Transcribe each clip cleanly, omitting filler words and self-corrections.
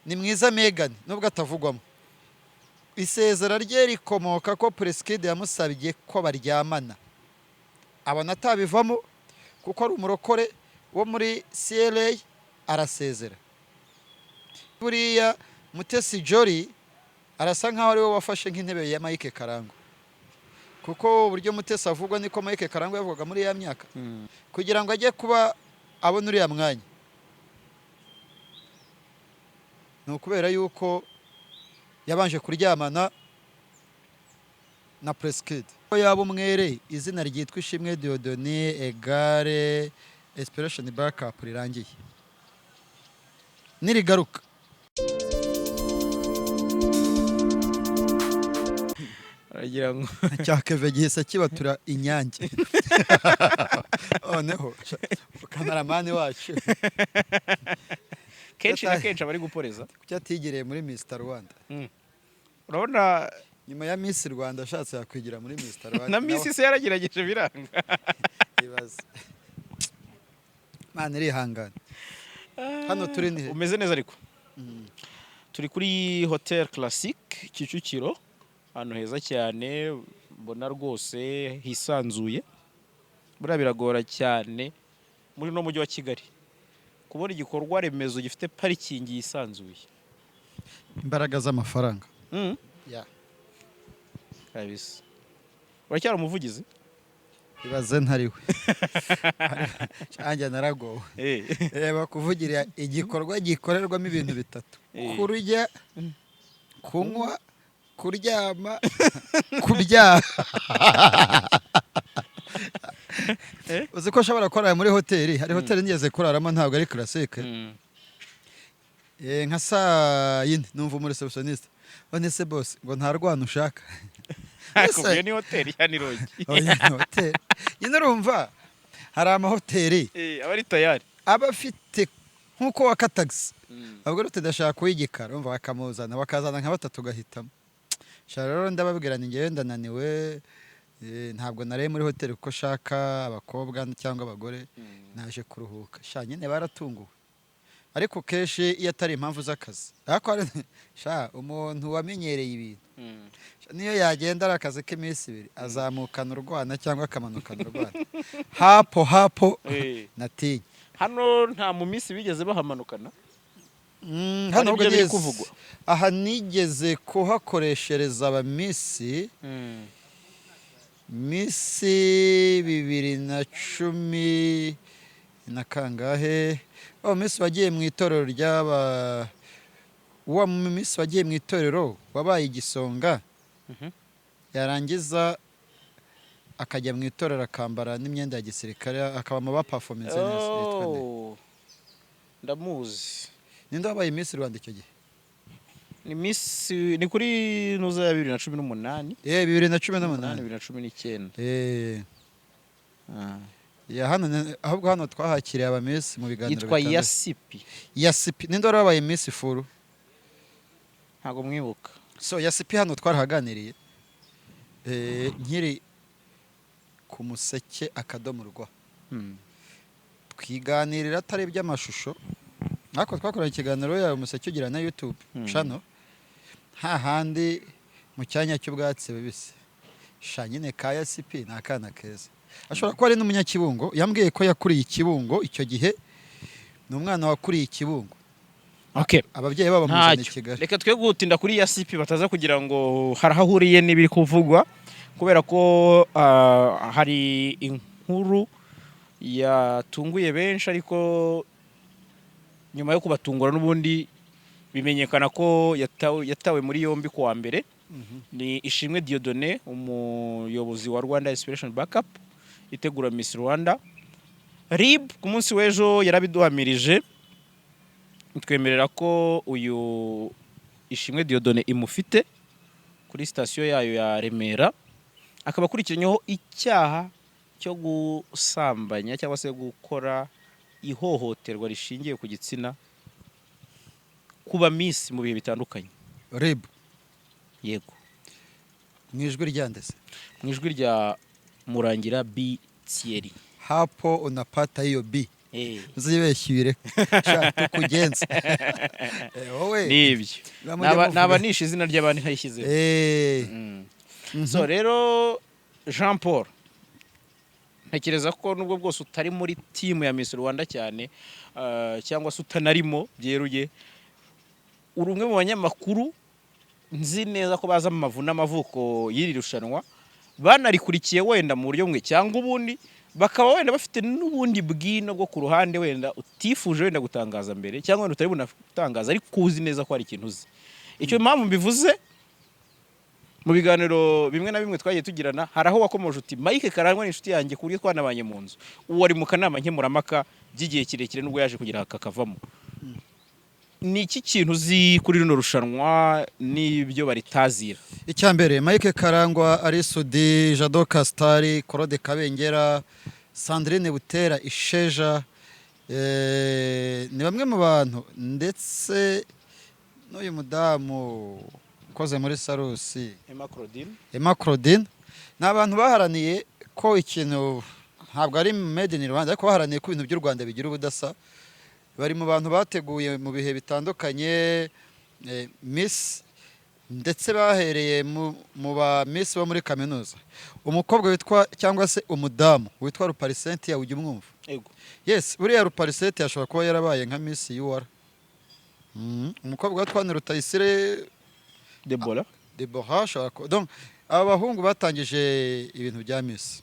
Ni mwiza Megan, nubwo atavugwamo. Isezera rye rikomoka ko Prince Kid yamusabye ko baryamana, abona atabivamo kuko ari umurokore wo muri CLA, arasezera. Buriya Mutesi Jolly arasa nkaho ariwe wafashe nk'intebe ya Mike Karangwa, kuko uburyo Mutesi avugwa niko Mike Karangwa yavugaga muri ya myaka. Kugira ngo ajye kuba abona uriya mwanya ni ukubera yuko yabanje kuryamana na Prince Kid. Ko yaba umwere, izina ryitwa Ishimwe Dieudonné égale Inspiration Backup rirangiye nirigaruka. Aragira ngo Cya Keve gihise kibatura inyange. Noneho cameraman wacu kenshi na kenshi aba ari guporeza. Kuki atigiriye muri Mr Rwanda? Urabona. Nyuma ya Miss Rwanda ashatse yakwigira muri Mr Rwanda. Na Miss se yaragerageje biranga. Ibaze. Mana irihangana. Hano turi ni he? Umeze neza ariko. Turi kuri Hotel Classic Kicukiro, ahantu heza cyane mbona rwose hisanzuye. Buriya biragora cyane muri uno mujyi wa Kigali kubona igikorwa remezo gifite parikingi yisanzuye. Imbaraga z'amafaranga. Ya. Kabisa, uracyari umuvugizi. Ibaze ntariwe. Nanjye naragowe. Reba kuvugira igikorwa gikorerwamo ibintu bitatu: kurya, kunywa, kuryama, kubyara. Uzi ko ushobora kurara muri hoteli? Hari hoteli nigeze kuraramo, ntabwo ari Classic. Nka saa yine numva umu receptioniste: "None se boss, ngo nta rwana ushaka?" Ariko iyo ni hoteli ya ni lodge? Oya, ni hoteli nyine. Urumva hari amahoteli aba ari tayari. Aba afite nk'uko waka tagisi, ahubwo rero tudashaka uw'igikara, urumva bakamuzana, bakazana nka batatu ugahitamo. Sha rero ndababwira ni ngewe ndananiwe, ntabwo nariye muri hoteli kuko nshaka abakobwa cyangwa abagore, naje kuruhuka. Sha nyine baratunguwe. Ariko kenshi iyo atari impamvu z'akazi, ariko sha umuntu wamenyereye ibintu, sha, niyo yagenda ari akazi k'iminsi 2, azamukana urwana cyangwa akamanukana urwana hapo hapo. Natinye. Hano nta mu minsi bigeze bahamanukana. Hari Hano ahubwo ibyo biri kuvugwa. Aha nigeze kuhakoreshereza aba Miss, Miss 2010 na kangahe. Wa Miss wagiye mu itorero ry'aba, wa Miss wagiye mu itorero wabaye igisonga, yarangiza akajya mu itorero akambara n'imyenda ya gisirikare, akaba mu baperforminze neza, yitwa nde? Oh, ndamuzi. Ninde wabaye Miss Rwanda icyo gihe? Ni Miss, ni kuri nuza ya 2018. 2018. 2019. Ya hano ahubwo hano twahakiriye aba Miss mu biganiro Yitwa bitandukanye. Yasipi. Yasipi. Ninde wari wabaye Miss Furu? Ntabwo mwibuka. So Yasipi hano twarahaganiriye, nkiri ku Museke akadomo rwa, twiganirira atari iby'amashusho, ariko twakoranye ikiganiro yawe Umuseke ugira na YouTube channel, hahandi mu cyanya cy'ubwatsi bubisi. Sha nyine ka Yasipi ni akana keza, ashobora kuba ari n'umunyakibungo. Yambwiye ko yakuriye i Kibungo icyo gihe, ni umwana wakuriye i Kibungo. Ababyeyi babo bamuzana i Ntacyo. Kigali. Reka twe gutinda kuri Yasipi, bataza kugira ngo hari aho ahuriye n'ibiri kuvugwa, kubera ko hari inkuru yatunguye benshi, ariko nyuma yo kubatungura n'ubundi bimenyekana ko yatawe muri yombi ku wa mbere. Ni Ishimwe Dieudonné, umuyobozi wa Rwanda Inspiration Backup itegura Miss Rwanda. RIB ku munsi w'ejo yarabiduhamirije, twemerera ko uyu Ishimwe Dieudonné imufite kuri sitasiyo yayo ya Remera, akaba akurikiranyweho icyaha cyo gusambanya cyangwa se gukora ihohoterwa rishingiye ku gitsina kuba Miss mu bihe bitandukanye. RIB? Yego. Mu ijwi ryandese? Mu ijwi rya Murangira B Thierry. Hapo unapata hiyo B. Uzibeshye ubireke. Sha, tukugenze. Wowe Nibyo. Mujya muvuga. Naba nishe izina ry'abandi ntayishyizeho. So rero Jean Paul, ntekereza ko nubwo bwose utari muri team ya Miss Rwanda cyane, cyangwa se utanarimo byeruye, uri umwe mu banyamakuru nzi neza ko baza mu mavu n'amavuko y'iri rushanwa, banarikurikiye wenda mu buryo bumwe cyangwa ubundi, bakaba wenda bafite n'ubundi bwino bwo ku ruhande wenda utifuje wenda gutangaza mbere, cyangwa wenda utari bunatangaza, ariko uzi neza ko hari ikintu uzi. Icyo mpamvu mbivuze, mu biganiro bimwe na bimwe twagiye tugirana, hari aho wakomoje uti: "Mike Karangwa ni inshuti yanjye ku buryo twanabanye mu nzu." Uwo ari mu kanama nkemurampaka by'igihe kirekire, nubwo yaje kugira kakavamo. Ni iki kintu uzi kuri rino rushanwa n'ibyo baritazira? Icya mbere, Mike Karangwa, Ally Soudy, Jado Castar, Claude Kabengera, Sandrine Butera Isheja, ni bamwe mu bantu, ndetse n'uyu mudamu ukoze muri Salus, Emma Claudine. Emma Claudine, ni abantu baharaniye ko ikintu, ntabwo ari made in Rwanda, ariko baharaniye ko ibintu by'u Rwanda bigira ubudasa. Bari mu bantu bateguye mu bihe bitandukanye Miss, ndetse bahereye mu ba Miss bo muri kaminuza. Umukobwa witwa, cyangwa se umudamu witwa Ruparisenti, ujya umwumva? Ego. Yes, buriya Ruparisenti ashobora kuba yarabaye nka Miss UR. Umukobwa witwa Rutayisire Debora. Deborah ashobora kuba. Donc aba bahungu batangije ibintu bya Miss,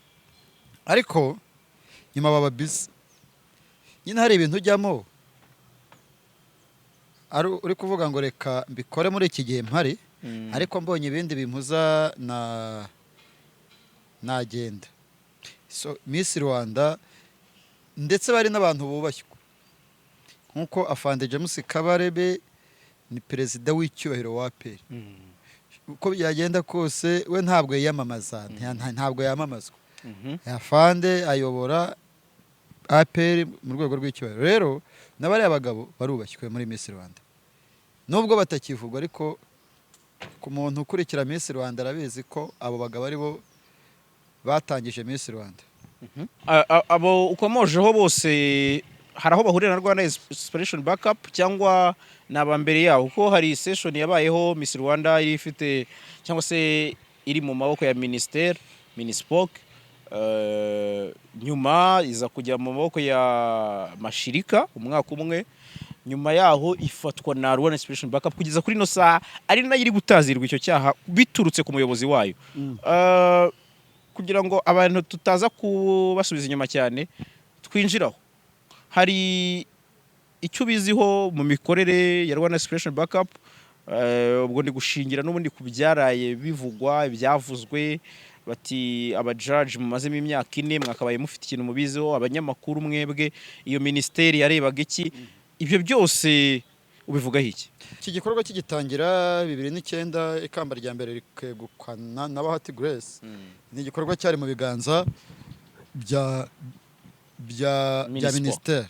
ariko nyuma baba busy nyine. Hari ibintu ujyamo ari uri kuvuga ngo reka mbikore muri iki gihe mpari, ariko mbonye ibindi bimpuza na nagenda. So Miss Rwanda, ndetse bari n'abantu bubashywe, nk'uko Afande James Kabarebe ni perezida w'icyubahiro wa APR. Uko byagenda kose we ntabwo yiyamamaza, ntabwo yamamazwa. Afande ayobora APR mu rwego rw'icyubahiro. Rero n'abariya bagabo barubashywe muri Miss Rwanda, nubwo batakivugwa, ariko ku muntu ukurikira Miss Rwanda arabizi ko abo bagabo ari bo batangije Miss Rwanda. Abo ukomojeho bose hari aho bahurira na Rwanda Inspiration Backup, cyangwa ni aba mbere yaho? Kuko hari session yabayeho Miss Rwanda iri ifite, cyangwa se iri mu maboko ya ministère Minispoc, nyuma iza kujya mu maboko ya Mashirika umwaka umwe, nyuma yaho ifatwa na Rwanda Inspiration Backup kugeza kuri ino saha, ari nayo iri gutazirwa icyo cyaha biturutse ku muyobozi wayo. Kugira ngo abantu tutaza kubasubiza inyuma cyane, twinjiraho, hari icyo ubiziho mu mikorere ya Rwanda Inspiration Backup? Ubwo ndi gushingira n'ubundi ku byaraye bivugwa, ibyavuzwe, bati abajaji mumazemo imyaka 4 mwakabaye mufite ikintu mubiziho, abanyamakuru mwebwe, iyo minisiteri yarebaga iki? Ibyo byose ubivugaho iki? Iki gikorwa kigitangira 2009, ikamba rya mbere rikegukana na Bahati Grace, ni igikorwa cyari mu biganza bya Minispoc. minisiteri.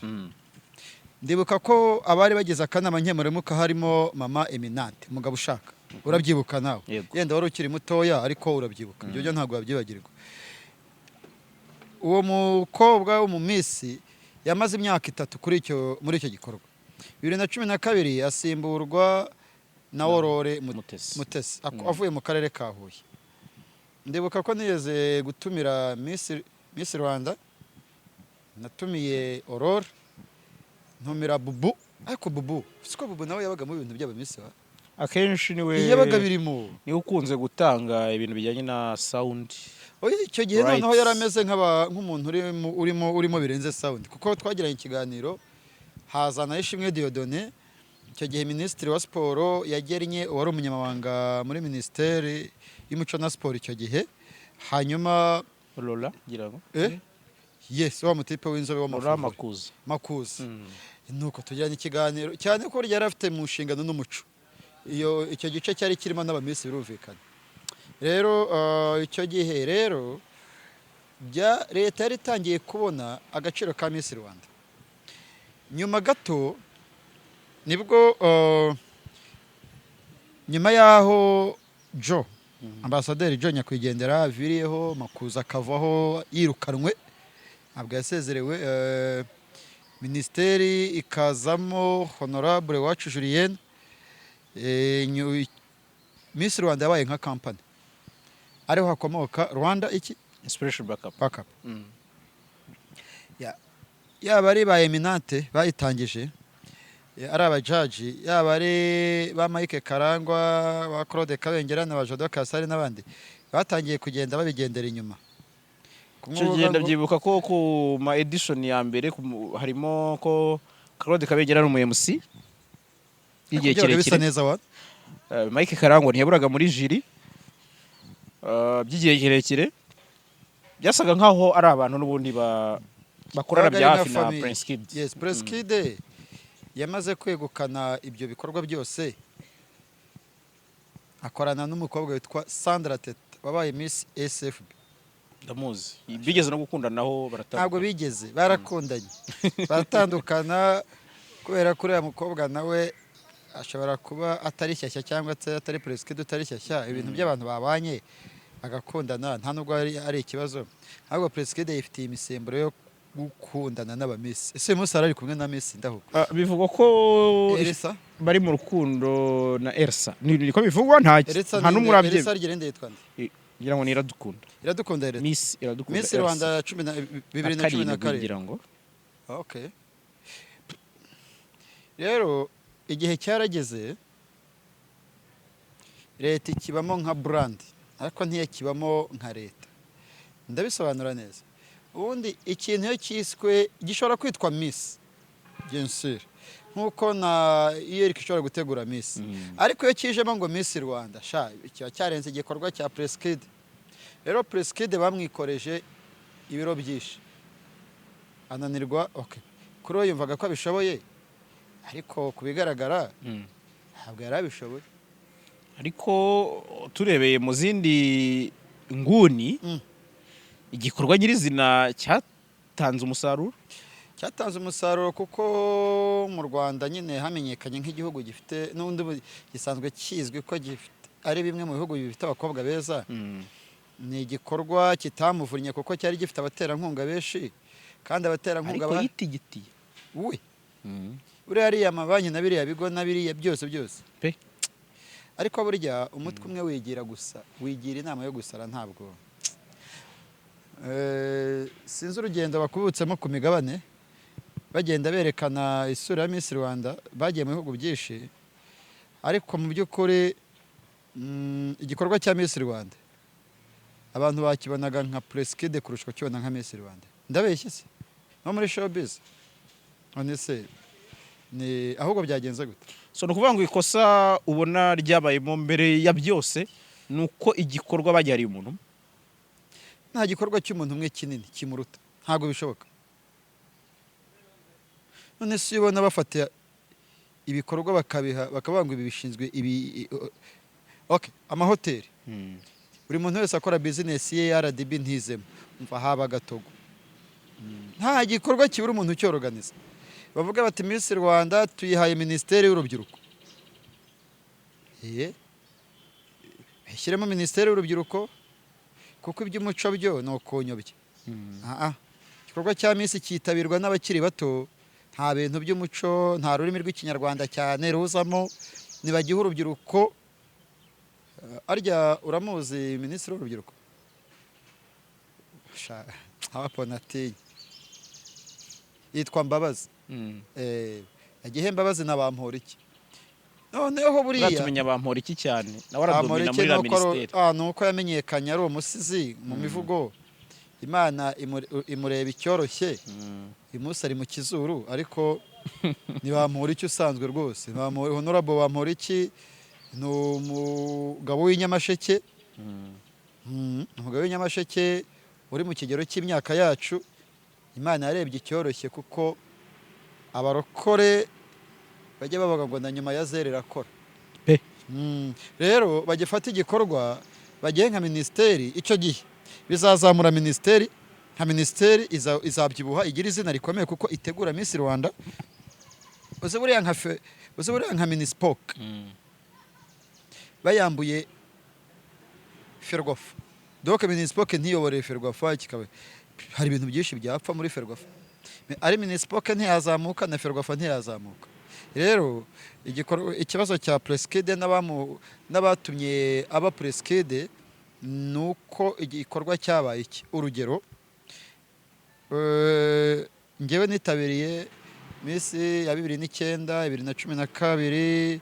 Ndibuka ko abari bagize akanama nkemurampaka harimo Mama Eminante Mugabo ushaka, urabyibuka nawe? Yego. Yenda wari ukiri mutoya, ariko urabyibuka, ibyo byo ntabwo wabyibagirwa. Uwo mukobwa w'umumisi yamaze imyaka 3 kuri icyo, muri icyo gikorwa. 2012 asimburwa na Aurore Mutesi. Mutesi avuye mu karere ka Huye. Ndibuka ko nigeze gutumira Miss Rwanda, natumiye Aurore, ntumira Bubu, ariko Bubu, siko Bubu nawe yabaga mu bintu by'aba Miss wa Akenshi niwe yabaga birimo. Niwe ukunze gutanga ibintu bijyanye na sound. Oya, icyo gihe Right. noneho yari ameze nk'umuntu urimo birenze sound, kuko twagiranye ikiganiro hazana Ishimwe Dieudonné. Icyo gihe minisitiri wa siporo yagennye uwari umunyamabanga muri minisiteri y'umuco na siporo icyo gihe, hanyuma Lola, ngira ngo. Yes, wa mutipe w'inzobe Lola w'amafufu. Makuza. Makuza. Nuko tugiranye ikiganiro, cyane ko yari afite mu nshingano n'umuco, iyo icyo gice cyari kirimo n'abamisi, birumvikana. Rero icyo gihe rero bya leta yari itangiye kubona agaciro ka Miss Rwanda. Nyuma gato nibwo nyuma y'aho Joe, ambasaderi Joe nyakwigendera aviriyeho, Makuza akavaho yirukanwe, ntabwo yasezerewe. Minisiteri ikazamo Honorable Wacu Julienne. Miss Rwanda yabaye nka kampani, ariho hakomoka Rwanda iki? Inspiration Backup. Backup. Yaba ari ba Eminante bayitangije, ari abajaji, yaba ari ba Mike Karangwa, ba Claude Kabengera na ba Jodo Kasari n'abandi, batangiye kugenda babigendera inyuma. Kumwe Icyo uvuga gihe ngo- ndabyibuka ko ku ma edition ya mbere harimo ko Claude Kabengera ari umu MC y'igihe Byabaga bisa kirekire. neza wa. Mike Karangwa ntiyaburaga muri jury by'igihe kirekire. Byasaga nkaho ari abantu n'ubundi bakorana Babaga bya ari hafi nka na famille. Prince Kid. Yes, Prince Kid yamaze kwegukana ibyo bikorwa byose, akorana n'umukobwa witwa Sandra Teta wabaye Miss SFB. Ndamuzi, bigeze no gukundanaho baratandukana. Ntabwo bigeze, barakundanye baratandukana, kubera ko uriya mukobwa nawe ashobora kuba atari shyashya, cyangwa se atari Prince Kid utari shyashya. Ibintu by'abantu babanye bagakundana nta nubwo ari ikibazo, ahubwo Prince Kid yifitiye imisemburo yo gukundana n'aba Miss. Ese uyu munsi arari kumwe na Miss ndahuka? Ah, bivugwa ko Elsa. bari mu rukundo na Elsa. Niko bivugwa, nta Elsa. nta n'umwe urabyemera. Elsa ryirinde yitwa nde? Ngira ngo ni Iradukunda. Iradukunda Elsa. Miss Iradukunda Miss Elsa. Rwanda cumi na 2017. Ngira ngo. Okay. Rero igihe cyarageze, leta ikibamo nka brand, ariko ntiyakibamo nka leta. Ndabisobanura neza. Ubundi ikintu iyo cyiswe gishobora kwitwa Miss, bien sûr, nk'uko na ULK ishobora gutegura Miss, ariko iyo kijemo ngo Miss Rwanda, sha, kiba cyarenze igikorwa cya Prince Kid. Rero Prince Kid bamwikoreje ibiro byinshi ananirwa. Okay, kuri we yumvaga ko abishoboye, ariko ku bigaragara ntabwo yari abishoboye. Ariko turebeye mu zindi nguni, igikorwa nyirizina cyatanze umusaruro. Cyatanze umusaruro, kuko mu Rwanda nyine hamenyekanye nk'igihugu gifite, n'ubundi gisanzwe kizwi ko gifite, ari bimwe mu bihugu bifite abakobwa beza. Ni igikorwa kitamuvunnye, kuko cyari gifite abaterankunga benshi, kandi abaterankunga Ariko yitigitiye. We buriya ariya amabanki na biriya bigo na biriya byose byose. Pe. Ariko burya umutwe umwe wigira gusa, wigira inama yo gusara. Ntabwo sinzi urugendo bakubutsemo ku migabane bagenda berekana isura ya Miss Rwanda, bagiye mu bihugu byinshi, ariko mu by'ukuri igikorwa cya Miss Rwanda abantu bakibonaga nka Prince Kid kurusha kukibona nka Miss Rwanda. Ndabeshye se? No muri showbiz, none se ni ahubwo byagenze gute? So ni ukuvuga ngo ikosa ubona ryabayemo mbere ya byose ni uko igikorwa bagihariye umuntu umwe. Nta gikorwa cy'umuntu umwe kinini kimuruta, ntabwo bishoboka. None se iyo ubona bafata ibikorwa bakabiha, bakavuga ngo ibi bishinzwe ibi, okay, amahoteli, buri muntu wese akora bizinesi ye, RDB ntizemo, umva haba agatogo. Nta gikorwa kibura umuntu ucyoroganiza. Bavuga bati Miss Rwanda tuyihaye Minisiteri y'Urubyiruko, bashyiremo Minisiteri y'Urubyiruko, kuko iby'umuco byo ni ukunyobya. Ah, igikorwa cya Miss cyitabirwa n'abakiri bato, nta bintu by'umuco, nta rurimi rw'Ikinyarwanda cyane ruzamo, nibagihe urubyiruko. Arya uramuzi Minisitiri w'Urubyiruko? Sha, abaponatinya yitwa Mbabazi. Agihe Mbabazi na Bamporiki noneho buriya. Uratumenya Bamporiki cyane, nawe aradomina Bamporiki muri la nuko minisiteri. Ni uko yamenyekanye ari umusizi mu mivugo. Imana imureba icyoroshye, uyu munsi ari mu kizuru, ariko ni Bamporiki usanzwe rwose. Honorable Bamporiki ni umugabo w'inyamasheke. Umugabo w'inyamasheke uri mu kigero cy'imyaka yacu. Imana yarebye icyoroshye, kuko abarokore bajya bavuga ngo na nyuma ya zero irakora. Pe. Rero bagifata igikorwa bagiye nka minisiteri, icyo gihe bizazamura minisiteri nka minisiteri, izabyibuha, igira izina rikomeye kuko itegura Miss Rwanda. Uzi buriya nka Minispoc bayambuye Ferwafa, donc Minispoc ntiyoboreye Ferwafa, kikaba hari ibintu byinshi byapfa muri Ferwafa. Ari Minispoc ntiyazamuka, na Ferwafa ntiyazamuka. Rero ikibazo cya Prince Kid n'abatumye aba Prince Kid ni uko igikorwa cyabaye iki. Urugero, njyewe nitabiriye Miss ya 2009, 2012,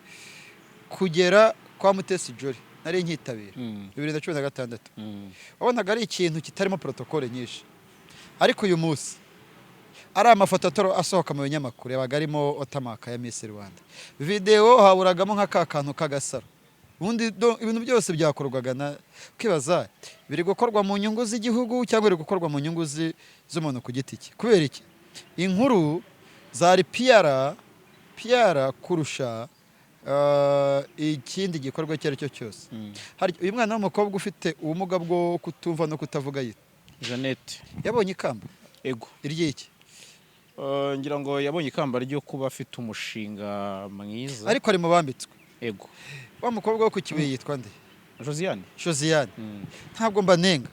kugera kwa Mutesi Jolly nari nkitabira 2016. Wabonaga ari ikintu kitarimo protocole nyinshi, ariko uyu munsi ari amafoto asohoka mu binyamakuru yabaga arimo watermark ya Miss Rwanda, video haburagamo nka ka kantu k'agasaro. Ubundi ibintu byose byakorwaga na ukibaza biri gukorwa mu nyungu z'igihugu cyangwa biri gukorwa mu nyungu z'umuntu ku giti cye. Kubera iki? Inkuru zari PR PR kurusha ikindi gikorwa icyo ari cyo cyose. Hari uyu mwana w'umukobwa ufite ubumuga bwo kutumva no kutavuga yitwa Jeannette. Yabonye ikamba. Ego. Iry'iki? Ngira ngo yabonye ikamba ryo kuba afite umushinga mwiza. Ariko ari mu bambitswe. Ego. Wa mukobwa wo ku Kibuye yitwa nde? Josiane. Josiane. Ntabwo mbanenga,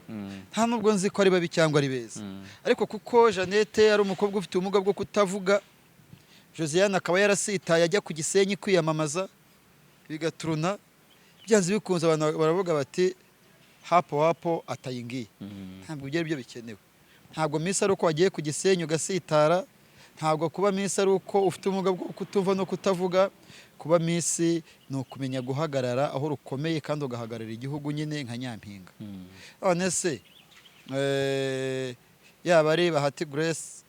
nta nubwo nzi ko ari babi cyangwa ari beza, ariko kuko Jeannette ari umukobwa ufite ubumuga bwo kutavuga, Josiane akaba yarasitaye ajya ku Gisenyi kwiyamamaza bigaturuna, byanze bikunze abantu baravuga bati hapo hapo atayingiye. Ntabwo ibyo ari byo bikenewe. Ntabwo Miss ari uko wagiye ku Gisenyi ugasitara, ntabwo kuba Miss ari uko ufite ubumuga bwo kutumva no kutavuga. Kuba Miss ni ukumenya guhagarara aho rukomeye kandi ugahagararira igihugu nyine nka nyampinga. None se yaba ari Bahati Grace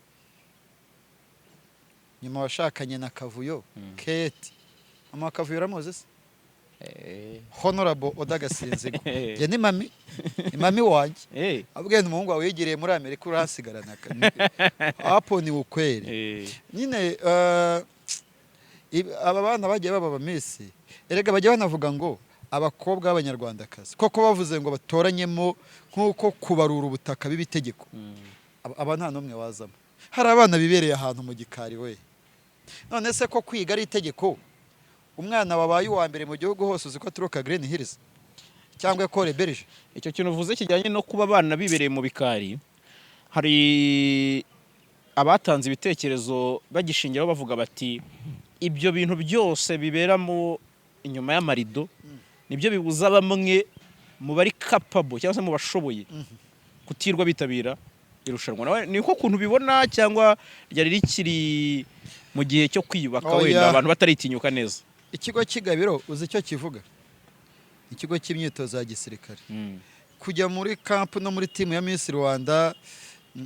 nyuma washakanye na Kavuyo Kate, mama wa Kavuyo uramuzi se? Honorable Oda Gasinzigwa. Njye ni mami, ni mami wanjye. Abwiye umuhungu wawe yigiriye muri Amerika urahasigarana, hapo ni ukweli. Nyine aba bana bagiye baba aba Miss, erega bajya banavuga ngo abakobwa b'Abanyarwandakazi koko bavuze ngo batoranyemo nk'uko kubarura ubutaka b'ibitegeko. Aba nta n'umwe wazamo. Hari abana bibereye ahantu mu gikari we. None se ko kwiga ari itegeko, umwana wabaye uwa mbere mu gihugu hose uzi ko aturuka Green Hills cyangwa Ecole Belge? Icyo kintu uvuze kijyanye no kuba abana bibereye mu bikari, hari abatanze ibitekerezo bagishingiraho bavuga bati ibyo bintu byose biberamo inyuma y'amarido nibyo bibuza bamwe mu bari capable cyangwa se mu bashoboye kutirwa bitabira irushanwa. Nawe niko kuntu ubibona cyangwa ryari rikiri mu gihe cyo kwiyubaka? Oya. Wenda abantu bataritinyuka neza. Ikigo cy'Igabiro uzi icyo kivuga? Ikigo cy'imyitozo ya gisirikare. Kujya muri camp no muri team ya Miss Rwanda,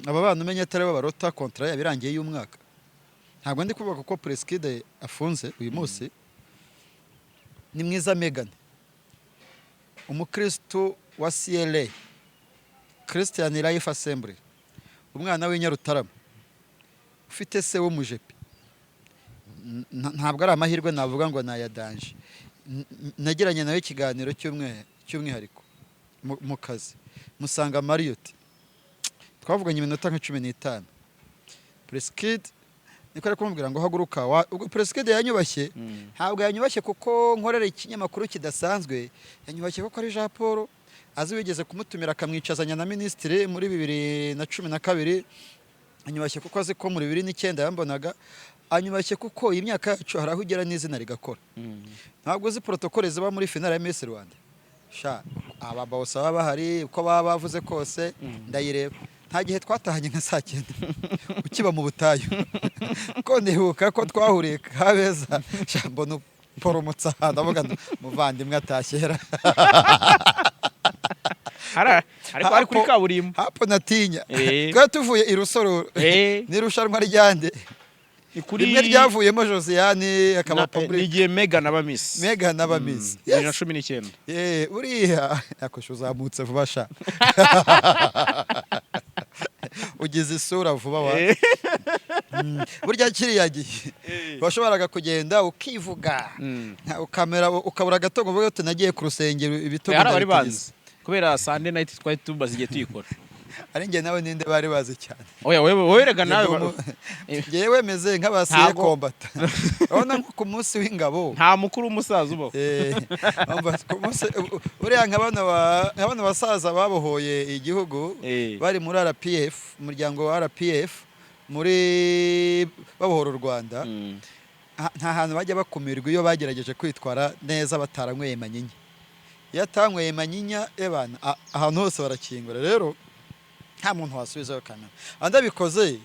aba bana umenya atari bo barota contrat yabo irangiye y'umwaka. Ntabwo ndi kuvuga kuko Prince Kid afunze uyu munsi. Ni mwiza Megan, umukristu wa CLA, Christian Life Assembly, umwana w'Inyarutarama ufite se w'umujepe. Ntabwo ari amahirwe navuga ngo ni aya danger. Nagiranye nawe ikiganiro cy'umwihariko mu kazi, musanga Marriott, twavuganye iminota nka 15. Prince Kid niko ari kumubwira ngo haguruka ubwo Prince Kid yanyubashye. Ntabwo yanyubashye kuko nkorera ikinyamakuru kidasanzwe, yanyubashye kuko ari Jean Paul azi wigeze kumutumira akamwicazanya na minisitiri muri 2012, anyubashye kuko azi ko muri 2009 yambonaga, anyubashye kuko iyi myaka yacu hari aho ugera n'izina rigakora. Ntabwo uzi protocole ziba muri finale ya Miss Rwanda sha, aba bose baba bahari, uko baba bavuze kose ndayireba. Nta gihe twatahanye nka saa 9 ukiba mu butayu, ko ndibuka ko twahuriye Kabeza sha, mbona uporomotse ahantu, ndavuga ngo muvandimwe atashyera. Ariko ari kuri kaburimbo. Hapo natinya. Twari tuvuye i Rusororo. N'irushanwa ryande? Ni kuri Rimwe ryavuyemo Josiane akaba public. Ni igihe Megan aba Miss. Megan aba Miss. 2019. Uriya yakosha uzamutse vuba sha, ugize isura vuba wa. Burya kiriya gihe washoboraga kugenda ukivuga, ukamera ukabura gato ngo uvuge uti nagiye ku rusengero ibitugu Hari abari ndabitiza. banzi kubera Sunday night twari tumaze igihe tuyikora. Ari njye nawe ninde bari bazi cyane? Oya, wowe rega nawe Njyewe meze nk'abasiye kombata, urabona nko ku munsi w'ingabo. Nta mukuru w'umusaza ubaho. Umva, ku munsi buriya nka bano basaza babohoye igihugu bari muri RPF, umuryango wa RPF. Muri babohora u Rwanda, nta hantu bajya bakumirwa iyo bagerageje kwitwara neza bataranyweye manyinya. Iyo atanyweye manyinya, ebana, ahantu hose barakingura. Rero nta muntu wasubizayo kamera. Andi abikoze,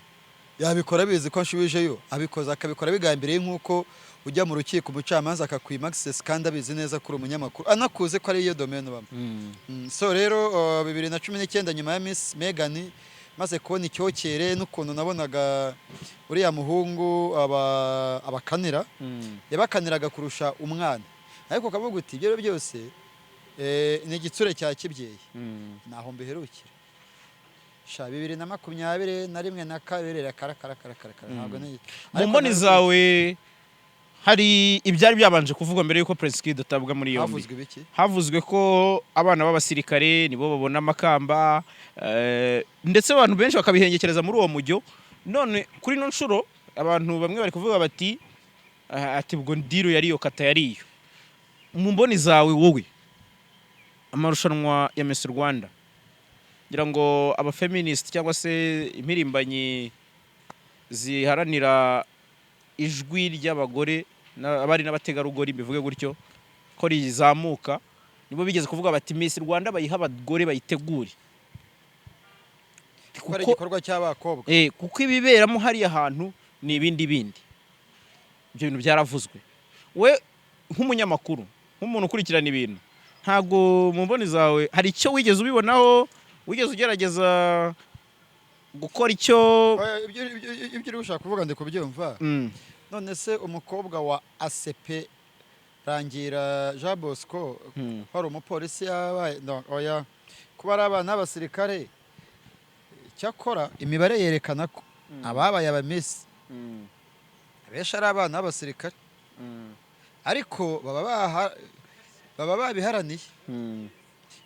yabikora abizi ko nshubijeyo, abikoze akabikora bigambiriye, nk'uko ujya mu rukiko umucamanza akakwima access kandi abizi neza ko uri umunyamakuru, anakuze ko ari iyo domaine ubamo. So rero 2019, nyuma ya Miss Megan, maze kubona icyokere n'ukuntu nabonaga uriya muhungu abakanira, yabakaniraga kurusha umwana, ariko ukavuga uti ibyo byose ni igitsure cya kibyeyi. Naho mbiherukira sha, 2021 na kabiri, rakarakarakarakarakara, ntabwo ni Mu mboni zawe, hari ibyari byabanje kuvugwa mbere y'uko Prince Kid atabwa muri yombi? Havuzwe ibiki? Havuzwe ko abana b'abasirikare nibo babona amakamba, ndetse abantu benshi bakabihengekereza muri uwo mujyo. None kuri ino nshuro abantu bamwe bari kuvuga bati "Ah, ati ubwo deal yariyo, kata yariyo." Mu mboni zawe wowe, amarushanwa ya Miss Rwanda, ngira ngo abafeminist cyangwa se impirimbanyi ziharanira ijwi ry'abagore abari n'abategarugori, mbivuge gutyo, ko rizamuka, nibo bigeze kuvuga bati Miss Rwanda bayiha abagore, bayitegure. Kuko ari Kuko igikorwa cy'abakobwa. Kuko ibiberamo hariya hantu ni ibindi bindi. Ibyo bintu byaravuzwe. We nk'umunyamakuru, nk'umuntu ukurikirana ibintu, ntabwo mu mboni zawe hari icyo wigeze ubibonaho, wigeze ugerageza gukora icyo? Oya, ibyo uri gushaka kuvuga ndi kubyumva. None se umukobwa wa ACP Rangira Jean Bosco hari umupolisi yabaye? No, oya, kuba ari abana b'abasirikare, cyakora imibare yerekana ko ababaye abamisi abenshi ari abana b'abasirikare, ariko baba babiharaniye,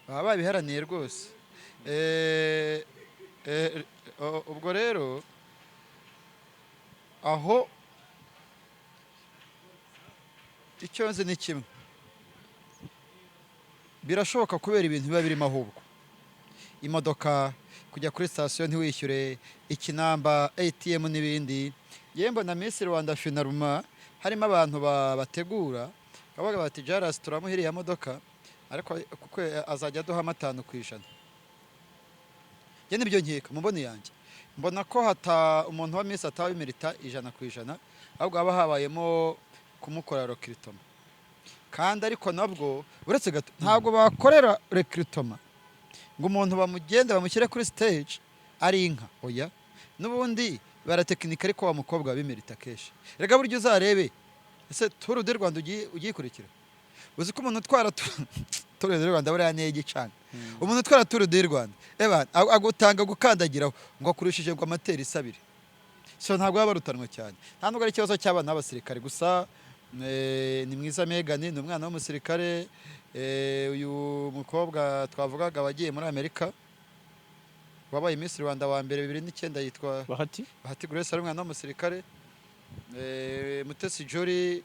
baba babiharaniye rwose. Ubwo rero aho icyo nzi ni kimwe: birashoboka kubera ibintu biba birimo, ahubwo imodoka, kujya kuri sitasiyo ntiwishyure, ikinamba, ATM n'ibindi. Yewe mbona Miss Rwanda finalement harimo abantu bategura bavuga bati Jalas turamuha iriya modoka, ariko kuko azajya aduhamo 5%. Njye nibyo nkeka. Mu mboni yanjye mbona ko hata umuntu wa Miss ataba abimerita 100%, ahubwo haba habayemo kumukorera recrutement. Kandi ariko nabwo, uretse gato, ntabwo bakorera recrutement ngo umuntu bamugende bamushyire kuri stage ari inka. Oya, n'ubundi baratekinika, ariko wa mukobwa wabimerita kenshi. Rega burya uzarebe, ese Tour du Rwanda ugiye ugikurikira, uzi ko umuntu utwara Tour du Rwanda buriya niyo igicana? Umuntu utwara Tour du Rwanda, eba agutanga gukandagiraho ngo akurushije ngo amateri isabire. So ntabwo baba barutanwa cyane, nta nubwo ari ikibazo cy'abana b'abasirikare gusa. Ni mwiza Megan ni umwana w'umusirikare. Uyu mukobwa twavugaga wagiye muri Amerika, wabaye Miss Rwanda wa mbere 2009, yitwa Bahati. Bahati Grace, ari umwana w'umusirikare. Mutesi Jolly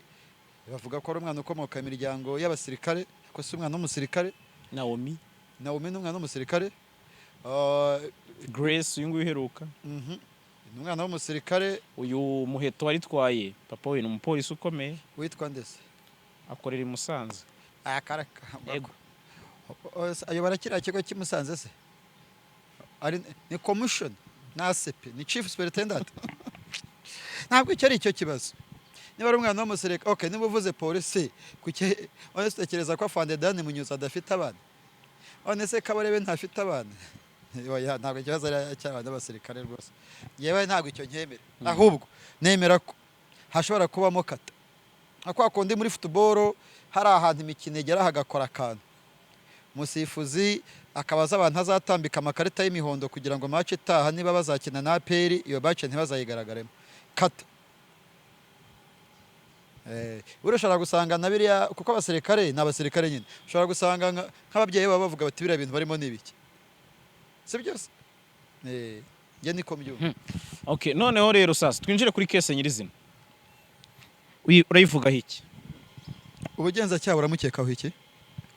bavuga ko ari umwana ukomoka mu miryango y'abasirikare, ko si umwana w'umusirikare. Naomi. Naomi ni umwana w'umusirikare. Grace uyu nguyu uheruka. Ni umwana w'umusirikare. Uyu Muheto waritwaye, papa we ni umupolisi ukomeye. Witwa ndetse? Akorera i Musanze. Ah, karaka. Yego. Ayobora kiriya kigo cy'i Musanze se? Ari ni commission na ACP, ni chief superintendent. Ntabwo icyo ari cyo kibazo niba ari umwana w'umusirikare. Okay, niba uvuze polisi, kuki none se utekereza ko afande Dan Munyuza adafite abana? None se Kabarebe ntafite abana? Oya, ntabwo ikibazo ari icy'abana b'abasirikare rwose. Yewe ntabwo icyo nkemera, ahubwo nemera ko hashobora kubamo kata, nka kwa kundi muri football hari ahantu imikino igera hagakora akantu, umusifuzi akaba azi abantu azatambika amakarita y'imihondo kugira ngo match itaha niba bazakina na APR, iyo match ntibazayigaragaremo kata. Buriya ushobora gusanga na biriya, kuko abasirikare ni abasirikare nyine, ushobora gusanga nk'ababyeyi baba bavuga bati biriya bintu barimo ni ibiki? Si byose. Njye niko mbyumva. Okay, noneho rero sasa twinjire kuri case nyirizina. Urayivugaho iki? Ubugenzacyaha buramukekaho iki?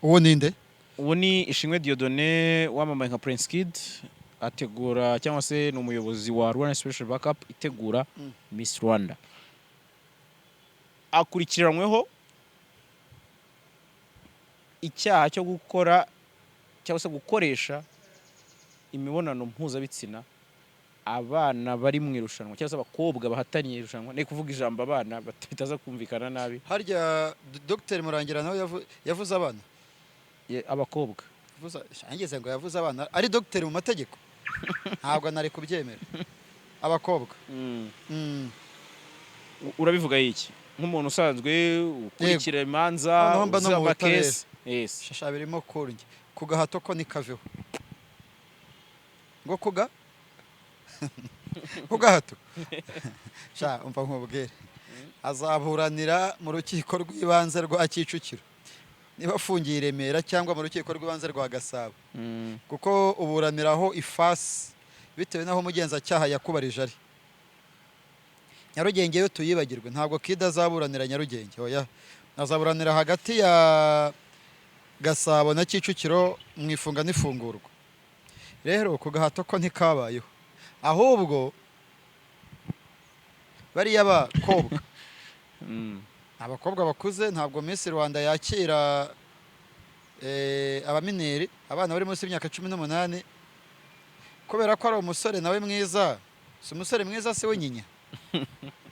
Uwo ninde? Uwo ni Ishimwe Dieudonné wamamaye nka Prince Kid. Ategura cyangwa se ni umuyobozi wa Rwanda Inspiration Backup itegura Miss Rwanda. Akurikiranyweho icyaha cyo gukora cyangwa se gukoresha imibonano mpuzabitsina abana bari mu irushanwa, cyangwa se abakobwa bahataniye irushanwa. Ni kuvuga ijambo abana bitaza kumvikana nabi. Harya Dr Murangira nawe yavuze abana? Abakobwa. Ngeze ngo yavuze abana, ari dogiteri mu mategeko, ntabwo nari kubyemera. Abakobwa. Urabivuga iki nk'umuntu usanzwe ukurikira imanza, Noneho mba no uzi mu butabera. ama case? Yes. Shasha, birimo kurya ku gahato ko nikaveho, ngo ku gahato. Sha, umva nkubwire, azaburanira mu Rukiko rw'Ibanze rwa Kicukiro niba afungiye i Remera, cyangwa mu Rukiko rw'Ibanze rwa Gasabo, kuko uburaniraho ifasi bitewe n'aho umugenzacyaha yakubarije. Ari Nyarugenge yo tuyibagirwe, ntabwo Kida azaburanira Nyarugenge, oya, azaburanira hagati ya Gasabo na Kicukiro mu ifunga n'ifungurwa. Rero ku gahato ko ntikabayeho, ahubwo bariya bakobwa, abakobwa bakuze, ntabwo Miss Rwanda yakira aba mineur, abana bari munsi y'imyaka 18. Kubera ko ari umusore nawe mwiza, si umusore mwiza si we nyinya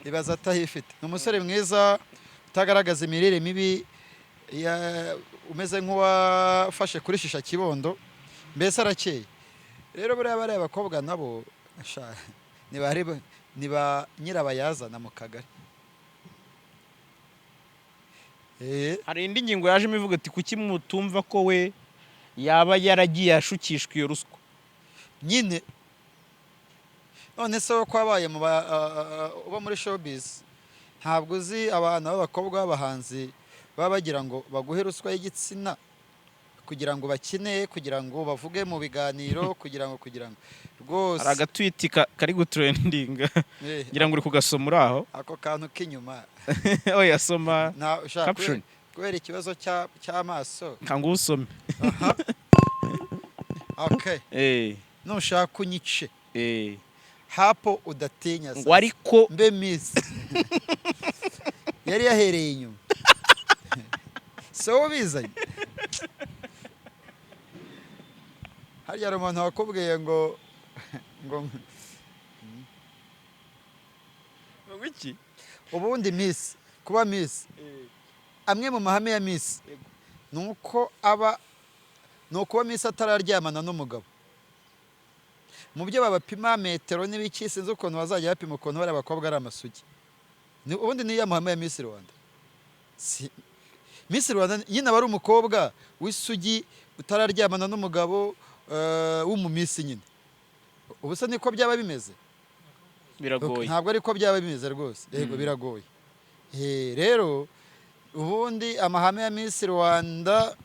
ibaza atahifite, ni umusore mwiza utagaragaza imirire mibi, umeze nk'uwafashe kuri shisha kibondo, mbese arakeye. Rero buriya bariya bakobwa nabo sha, ni ba nyirabayazana mu kagari. Hari indi ngingo yajemo ivuga ati: "Kuki mutumva ko we yaba yaragiye ashukishwa iyo ruswa?" Nyine none se ko wabaye mu uba muri showbiz, ntabwo uzi abana b'abakobwa b'abahanzi baba bagira ngo baguhe ruswa y'igitsina kugira ngo bakine, kugira ngo bavuge mu biganiro, kugira ngo rwose? Hari agatwiti kari gutrendinga. Ngira ngo uri kugasoma uri aho. Ako kantu k'inyuma. Oya, soma ushaka caption. Kubera ikibazo cy'amaso. Kanga usome. Aha, okay. Nushaka unyice. Hapo udatinya Ngo sasa. Ariko Mbe miss yari yahereye inyuma, si wowe ubizanye? Harya hari umuntu wakubwiye ngo Ngo iki? Ubundi miss, kuba miss, amwe mu mahame ya miss ni uko aba, ni ukuba miss atararyamana n'umugabo. Mu byo babapima, metero n'ibiki, sinzi ukuntu bazajya bapima ukuntu bariya bakobwa ari amasugi. Ubundi niyo mahame ya Miss Rwanda. Si Miss Rwanda nyine aba ari umukobwa w'isugi utararyamana n'umugabo, w'umu miss nyine. Ubu se niko byaba bimeze? Biragoye. Ntabwo ariko byaba bimeze rwose, yego. Biragoye. Rero ubundi amahame ya Miss Rwanda,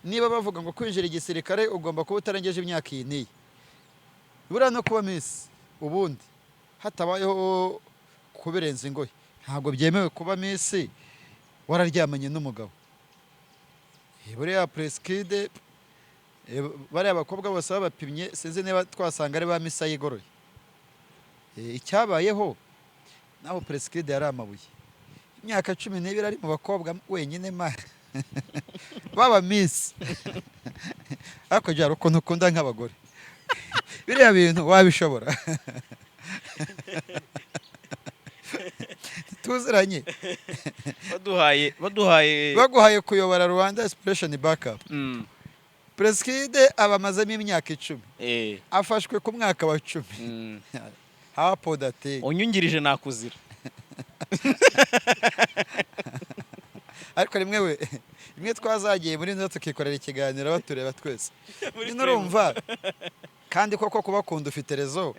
niba bavuga ngo kwinjira igisirikare ugomba kuba utarengeje imyaka iyi n'iyi, buriya no kuba Miss ubundi hatabayeho kubirenza ingohe, ntabwo byemewe kuba Miss wararyamanye n'umugabo. Buriya Prince Kid, bariya bakobwa bose babapimye, sinzi niba twasanga ari ba Miss ayigoroye. Icyabayeho naho Prince Kid yari amabuye, imyaka 12 ari mu bakobwa wenyine ma baba Miss. Ariko jya ukuntu ukunda nk'abagore, biriya bintu wabishobora? Tuziranye. Baduhaye Baguhaye kuyobora Rwanda Inspiration Backup, Prince Kid abamazemo imyaka 10, afashwe ku mwaka wa 10. Hapo date. Unyungirije nakuzira. Ariko rimwe we, rimwe twazagiye muri nzo tukikorera ikiganiro batureba twese nyine, urumva? Kandi koko kubakunda ufite rezo.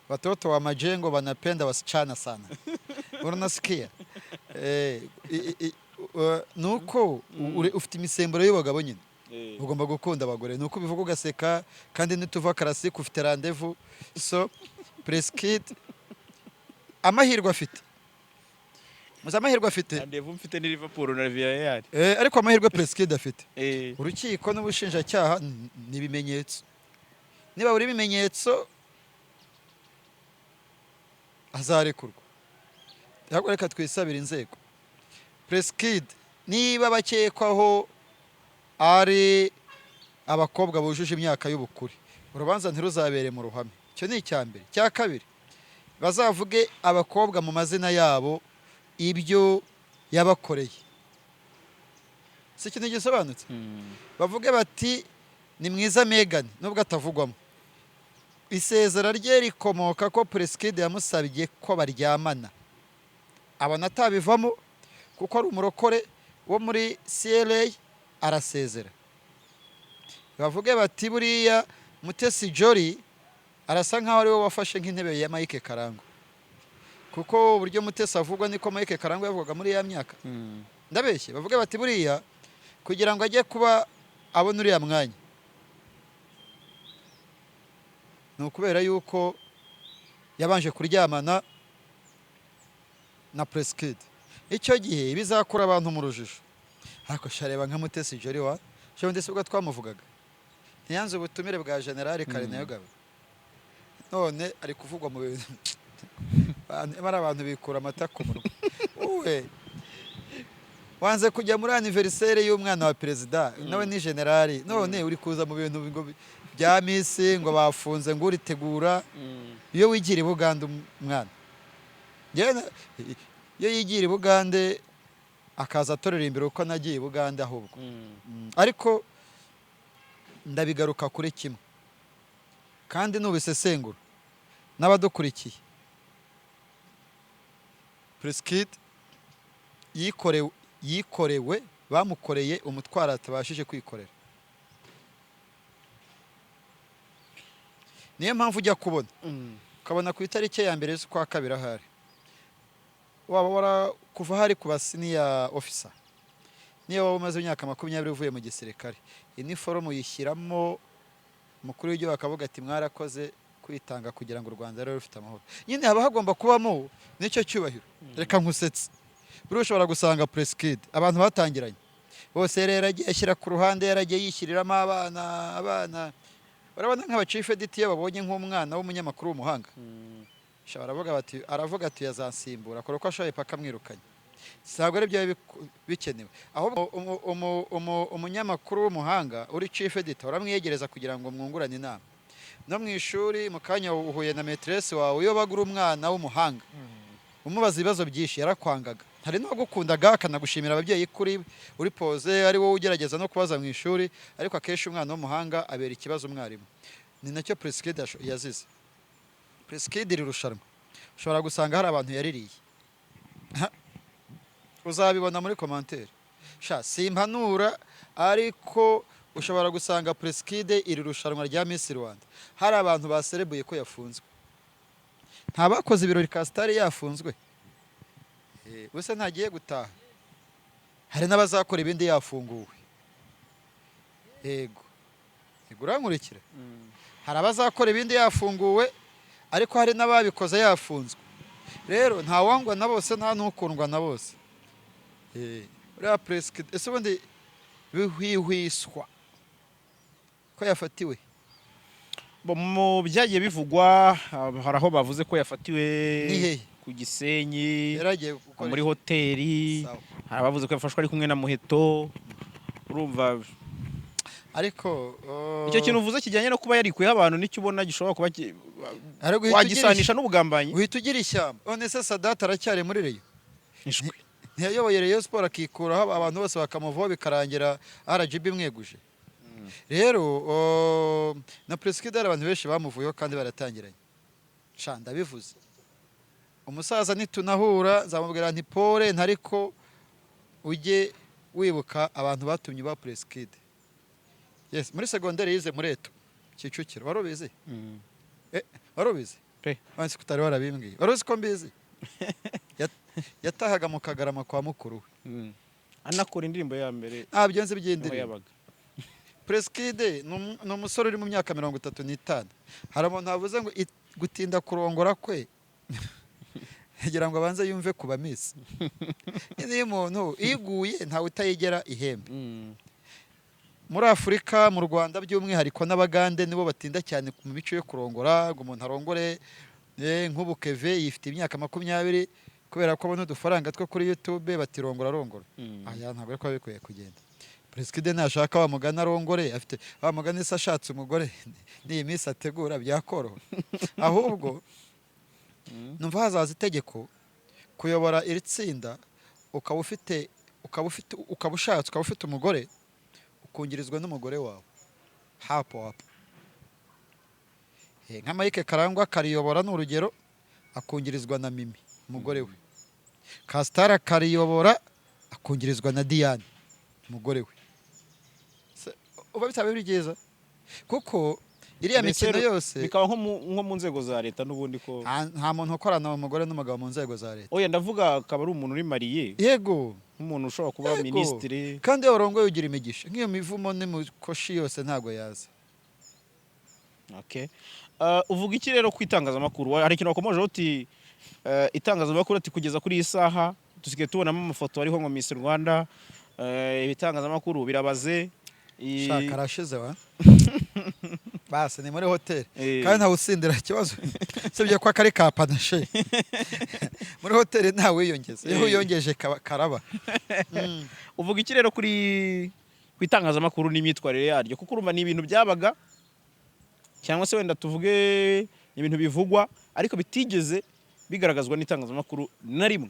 Watoto wa majengo wanapenda wasichana sana, unasikia? Nuko ufite imisemburo y'abagabo nyine. Ugomba gukunda abagore, nuko ubivuga ugaseka. Kandi nituva karasike ufite rendez-vous. So Prince Kid amahirwe afite, muzi amahirwe afite? Rendez-vous mfite ni Liverpool na Villarreal. Ariko amahirwe Prince Kid afite, urukiko n'ubushinjacyaha ni ibimenyetso. Nibabura ibimenyetso azarekurwa. Ahubwo reka twisabire inzego, Prince Kid niba bakekwaho ari abakobwa bujuje imyaka y'ubukure, urubanza ntiruzabere mu ruhame. Icyo ni icya mbere. Icya kabiri, bazavuge abakobwa mu mazina yabo ibyo yabakoreye. Si ikintu gisobanutse? Bavuge bati ni mwiza Megan, nubwo atavugwamo, isezera rye rikomoka ko Prince Kid yamusabye ko baryamana, abona atabivamo kuko ari umurokore wo muri CLA, arasezera. Bavuge bati buriya Mutesi Jolly arasa nkaho ariwe wafashe nk'intebe ya Mike Karangwa, kuko uburyo Mutesi avugwa niko Mike Karangwa yavugaga muri ya myaka. Ndabeshye? Bavuge bati buriya kugira ngo ajye kuba abona uriya mwanya ni ukubera yuko yabanje kuryamana na Prince Kid. Icyo gihe bizakura abantu mu rujijo. Ariko shareba nka Mutesi Jolly wa ndetse ubwo twamuvugaga ntiyanze ubutumire bwa General Karinayogaba, none ari kuvugwa mu bintu. Bari abantu bikura amata ku munwa. Wowe wanze kujya muri anniversaire y'umwana wa perezida, nawe ni generali, none uri kuza mu bintu ngo bya Miss, ngo bafunze, ngo uritegura. Iyo wigira i Bugande umwana, iyo yigira i Bugande akaza atorera imbere uko nagiye i Bugande ahubwo. Ariko ndabigaruka kuri kimwe, kandi nubisesengura n'abadukurikiye, Prince Kid yikorewe, bamukoreye umutwaro atabashije kwikorera. Niyo mpamvu ujya kubona ukabona ku itariki ya 1 z'ukwa kabiri, ahari waba wara kuva hari ku ba senior officer, niyo waba umaze imyaka 20 uvuye mu gisirikare, iniforume uyishyiramo, umukuru w'igihugu akavuga ati mwarakoze kwitanga kugira ngo u Rwanda rube rufite amahoro. Nyine haba hagomba kubamo n'icyo cyubahiro. Reka nkusetse, buriya ushobora gusanga Prince Kid abantu batangiranye bose rero yaragiye ashyira ku ruhande, yaragiye yishyiriramo abana. Abana urabona nk'aba chief editor, iyo babonye nk'umwana w'umunyamakuru w'umuhanga, baravuga bati, aravuga ati yazansimbura, akora uko ashoboye paka amwirukanye. Ntabwo ari byo bikenewe, ahubwo umunyamakuru w'umuhanga uri chief editor uramwiyegereza kugira ngo mwungurane inama. No mu ishuri, mu kanya uhuye na maîtresse wawe, iyo bagura umwana w'umuhanga umubaza ibibazo byinshi, yarakwangaga. Hari n'uwagukundaga akanagushimira ababyeyi kuri uri poze, ari wowe ugerageza no kubaza mu ishuri, ariko akenshi umwana w'umuhanga abera ikibazo umwarimu. Ni nacyo Prince Kid yazize. Prince Kid iri rushanwa ushobora gusanga hari abantu yaririye. Uzabibona muri commentaire. Sha, simpanura, ariko ushobora gusanga Prince Kid iri rushanwa rya Miss Rwanda hari abantu baserebuye ko yafunzwe. Nta bakoze ibirori Castar yafunzwe? Ubuse ntagiye gutaha? Hari n'abazakora ibindi yafunguwe. Yego yego, urankurikira? Hari abazakora ibindi yafunguwe, ariko hari n'ababikoze yafunzwe. Rero ntawangwa na bose, nta n'ukundwa na bose. Uriya Prince Kid, ese ubundi bihwihwiswa ko yafatiwe? Bo, mu byagiye bivugwa, hari aho bavuze ko yafatiwe Ni hehe? ku Gisenyi, Yaragiye gukora muri iki? hoteli. Sawa. Hari abavuze ko yafashwe ari kumwe na Muheto. Urumva Ariko icyo kintu uvuze kijyanye no kuba yarikuyeho abantu, nicyo ubona gishobora kuba ariko uhita ugira wagisanisha n'ubugambanyi? Uhita ugira ishyamba. None se Sadate aracyari muri Rayon? Ishwi. Ntiyayoboye Rayon Sport akikuraho abantu bose bakamuvaho, bikarangira RGB imweguje? Rero na Prince Kid hari abantu benshi bamuvuyeho kandi baratangiranye. Sha, ndabivuze, umusaza nitunahura nzamubwira nti pole, ntariko ujye wibuka abantu batumye ba Prince Kid. Yes, muri segonderi yize muri Eto Kicukiro, wari ubizi? Wari ubizi? Pe. Wansi ko utari warabimbwiye. Wari uzi ko mbizi? Yatahaga mu Kagarama kwa mukuru we. Anakora indirimbo ya mbere Ntabyo nzi niho by'indirimbo. yabaga. Prince Kid ni umusore uri mu myaka 35. Hari umuntu wavuze ngo gutinda kurongora kwe kugira ngo abanze yumve kuba Miss. Nyine iyo umuntu iguye ntawe utayigera ihembe. Muri Afurika, mu Rwanda by'umwihariko, n'Abagande nibo batinda cyane mu mico yo kurongora, ngo umuntu arongore. Nk'ubu Keve yifite imyaka 20, kubera ko abona udufaranga two kuri YouTube, batirongora arongora. Aya ntabwo ariko biba bikwiye kugenda. Perezida nashaka wa mugani arongore, afite wa mugani se, ashatse umugore n'iyi minsi ategura byakoroha. Ahubwo numva hazaza itegeko kuyobora iri tsinda, ukaba ufite ukaba ushatse, ukaba ufite umugore, ukungirizwa n'umugore wawe hapo hapo. Nka Mike Karangwa akariyobora, ni urugero, akungirizwa na Mimi umugore we. Kasitara akariyobora, akungirizwa na Diane umugore we. Uba bitaba biri byiza, kuko iriya Mbese mikino yose bikaba nko mu nzego za leta n'ubundi ko Nta muntu ukorana umugore n'umugabo mu nzego za leta. Oya, ndavuga akaba ari umuntu uri marié, Yego. nk'umuntu ushobora kuba Yego. minisitiri. Kandi iyo warongoye ugira imigisha, nk'iyo mivumo n'imikoshi yose ntabwo yaza. Okay. Uvuga iki rero ku itangazamakuru? Hari ikintu wakomojeho uti itangazamakuru, ati kugeza kuri iyi saha dusigaye tubonamo amafoto ariho ngo Miss Rwanda, ibitangazamakuru birabaze. Shaka arashize wa basi ni muri hoteli. Eh. Kandi ntawe usindira ikibazo, usibye ko akari ka panashe muri hoteli, ntawe wiyongeza iyo wiyongeje karaba. Uvuga iki rero ku itangazamakuru n'imyitwarire yaryo? Kuko urumva ni ibintu byabaga, cyangwa se wenda tuvuge ni ibintu bivugwa, ariko bitigeze bigaragazwa n'itangazamakuru na rimwe.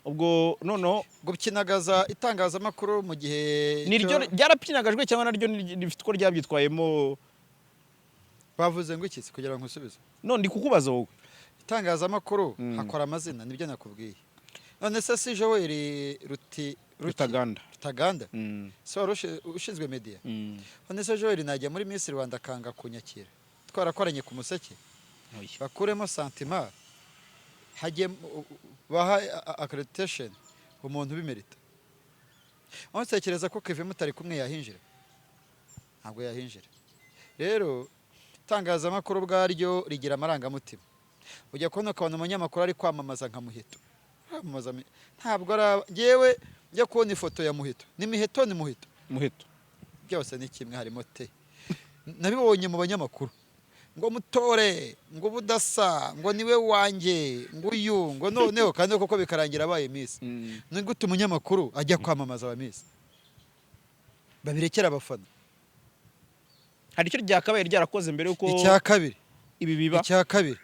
Ubwo noneho Gukinagaza itangazamakuru mu gihe niryo ryarapyinagajwe cyangwa naryo rifite uko ryabyitwayemo? Bavuze ngo iki se kugira ngo nkusubize? None ndi kukubaza wowe. Itangazamakuru hakora amazina, nibyo nakubwiye. None se si Joel Ruti Ruki? Rutaganda. Rutaganda si wari ushinzwe media? None se Joel najya muri Miss Rwanda akanga kunyakira, twarakoranye ku Museke? Oya. Bakuremo sentiment, hajye baha accreditation umuntu ubimerita. Aho ntekereza ko Kevin mutari kumwe yahinjira? Ntabwo yahinjira. Rero itangazamakuru ubwaryo rigira amarangamutima. Ujya kubona ukabona umunyamakuru ari kwamamaza nka Muheto. Kwamamaza ntabwo ari ngewe njya kubona ifoto ya Muheto, ni Miheto, ni Muheto? Muheto. Byose ni kimwe, harimo te. Nabibonye mu banyamakuru ngo mutore, ngo ubudasa, ngo niwe wanjye, ngo uyu, ngo noneho kandi koko bikarangira abaye Miss. Ni gute umunyamakuru ajya kwamamaza aba Miss? Babirekera abafana. Hari icyo ryakabaye ryarakoze mbere yuko Icya kabiri, ibi biba? icya kabiri,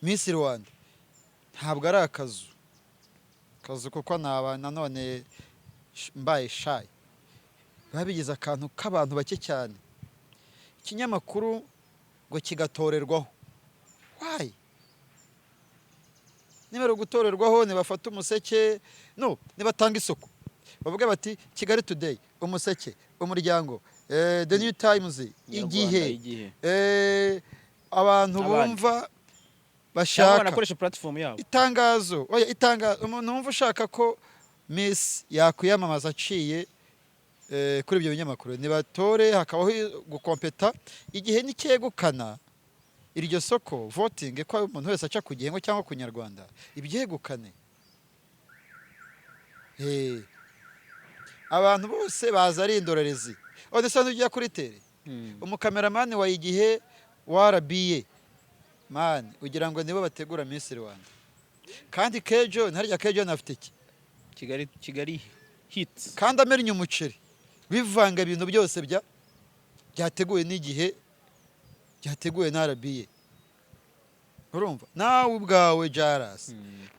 Miss Rwanda ntabwo ari akazu kazu, kuko naba nanone mbaye shy. Babigize akantu k'abantu bake cyane, ikinyamakuru ngo kigatorerwaho. Why? Niba ari ugutorerwaho, nibafate Umuseke, no nibatanga isoko, bavuge bati Kigali Today, Umuseke, Umuryango, The New Times, Igihe, Igihe. Abantu Abandi. bumva Cyangwa bashaka banakoresha platform yabo. Itangazo, oya, itangazo, umuntu wumva ushaka ko Miss yakwiyamamaza aciye kuri ibyo binyamakuru, nibatore, hakabaho gukompeta. Igihe nicyegukana iryo soko, voting, ko umuntu wese aca ku Gihe cyangwa ku Nyarwanda, ibyegukane. Abantu bose baza ari indorerezi. None se ujya kuri terrain, umukameramani wa Igihe, wa RBA, man, ugira ngo nibo bategura Miss Rwanda? Kandi Kejo ntarya, Kejo afite iki? Kigali Hits. Kandi amennye umuceri, bivanga ibintu byose byateguwe n'Igihe, byateguwe na RBA. Urumva nawe ubwawe Jaras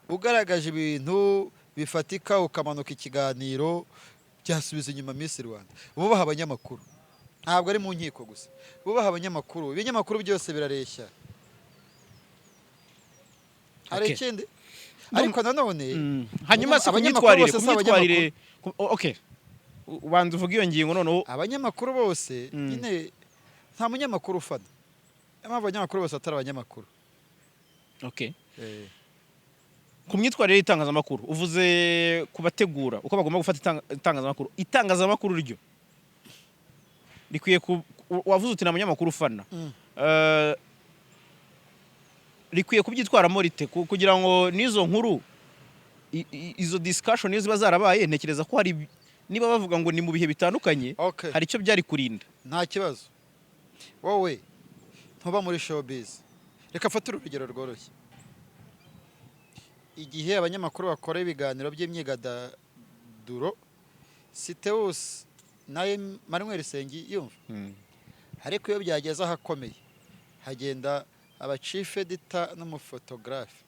ugaragaje ibintu bifatika, ukamanuka ikiganiro, byasubiza inyuma Miss Rwanda. Bubaha abanyamakuru, ntabwo ari mu nkiko gusa, bubaha abanyamakuru. Ibinyamakuru byose birareshya. Hari ikindi ariko nanone Hanyuma se ku abanyamakuru myitwarire bose ku si myitwarire okay, ubanza uvuge iyo ngingo noneho. Abanyamakuru bose nyine, nta munyamakuru ufana. Niyo mpamvu abanyamakuru bose atari abanyamakuru. Ku myitwarire y'itangazamakuru, uvuze ku bategura uko bagomba gufata itangazamakuru ryo rikwiye ku wavuze uti nta munyamakuru ufana. Rikwiye kubyitwaramo rite kugira ngo n'izo nkuru, izo discussion iyo ziba zarabaye, ntekereza ko hari nibura Niba bavuga ngo ni mu bihe bitandukanye, hari icyo byari kurinda. Nta kibazo, wowe ntuba muri showbiz. Reka mfate urugero rworoshye. Igihe abanyamakuru bakora ibiganiro by'imyidagaduro, Sitewusi na Emmanuel yumva, ariko iyo byageze ahakomeye hagenda aba chief editor n'umufotogarafe.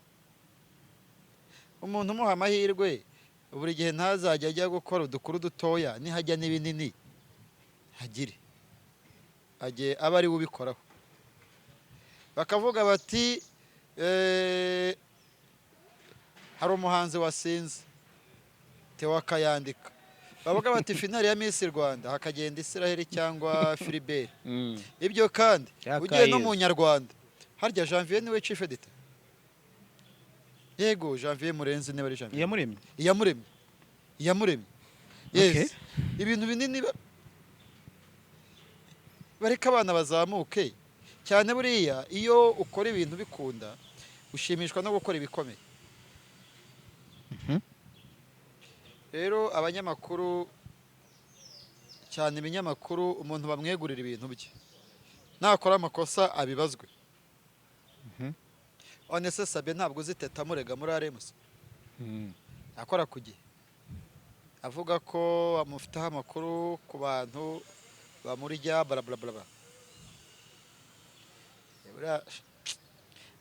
Umuntu umuha amahirwe buri gihe ntazajya ajya gukora udukuru dutoya, nihajya n'ibinini hagire ajye aba ari we ubikoraho. Bakavuga bati hari umuhanzi wasinze, Theo akayandika. Bavuga bati finale ya Miss Rwanda, hakagenda Israel cyangwa Philibert. Ibyo kandi ugiye no mu Nyarwanda, harya Janvier niwe chief editor? Yego, Janvier Murenzi, niba ari Janvier. Iyamuremye. Iyamuremye, Iyamuremye, yes. Ibintu binini bareka abana bazamuke cyane. Buriya iyo ukora ibintu bikunda, ushimishwa no gukora ibikomeye. Rero abanyamakuru, cyane ibinyamakuru, umuntu bamwegurira ibintu bye, nakora amakosa abibazwe. None se Sabe, ntabwo uzi Teta amurega muri RMC, akora ku gihe, avuga ko amufiteho amakuru ku bantu bamurya bla bla bla?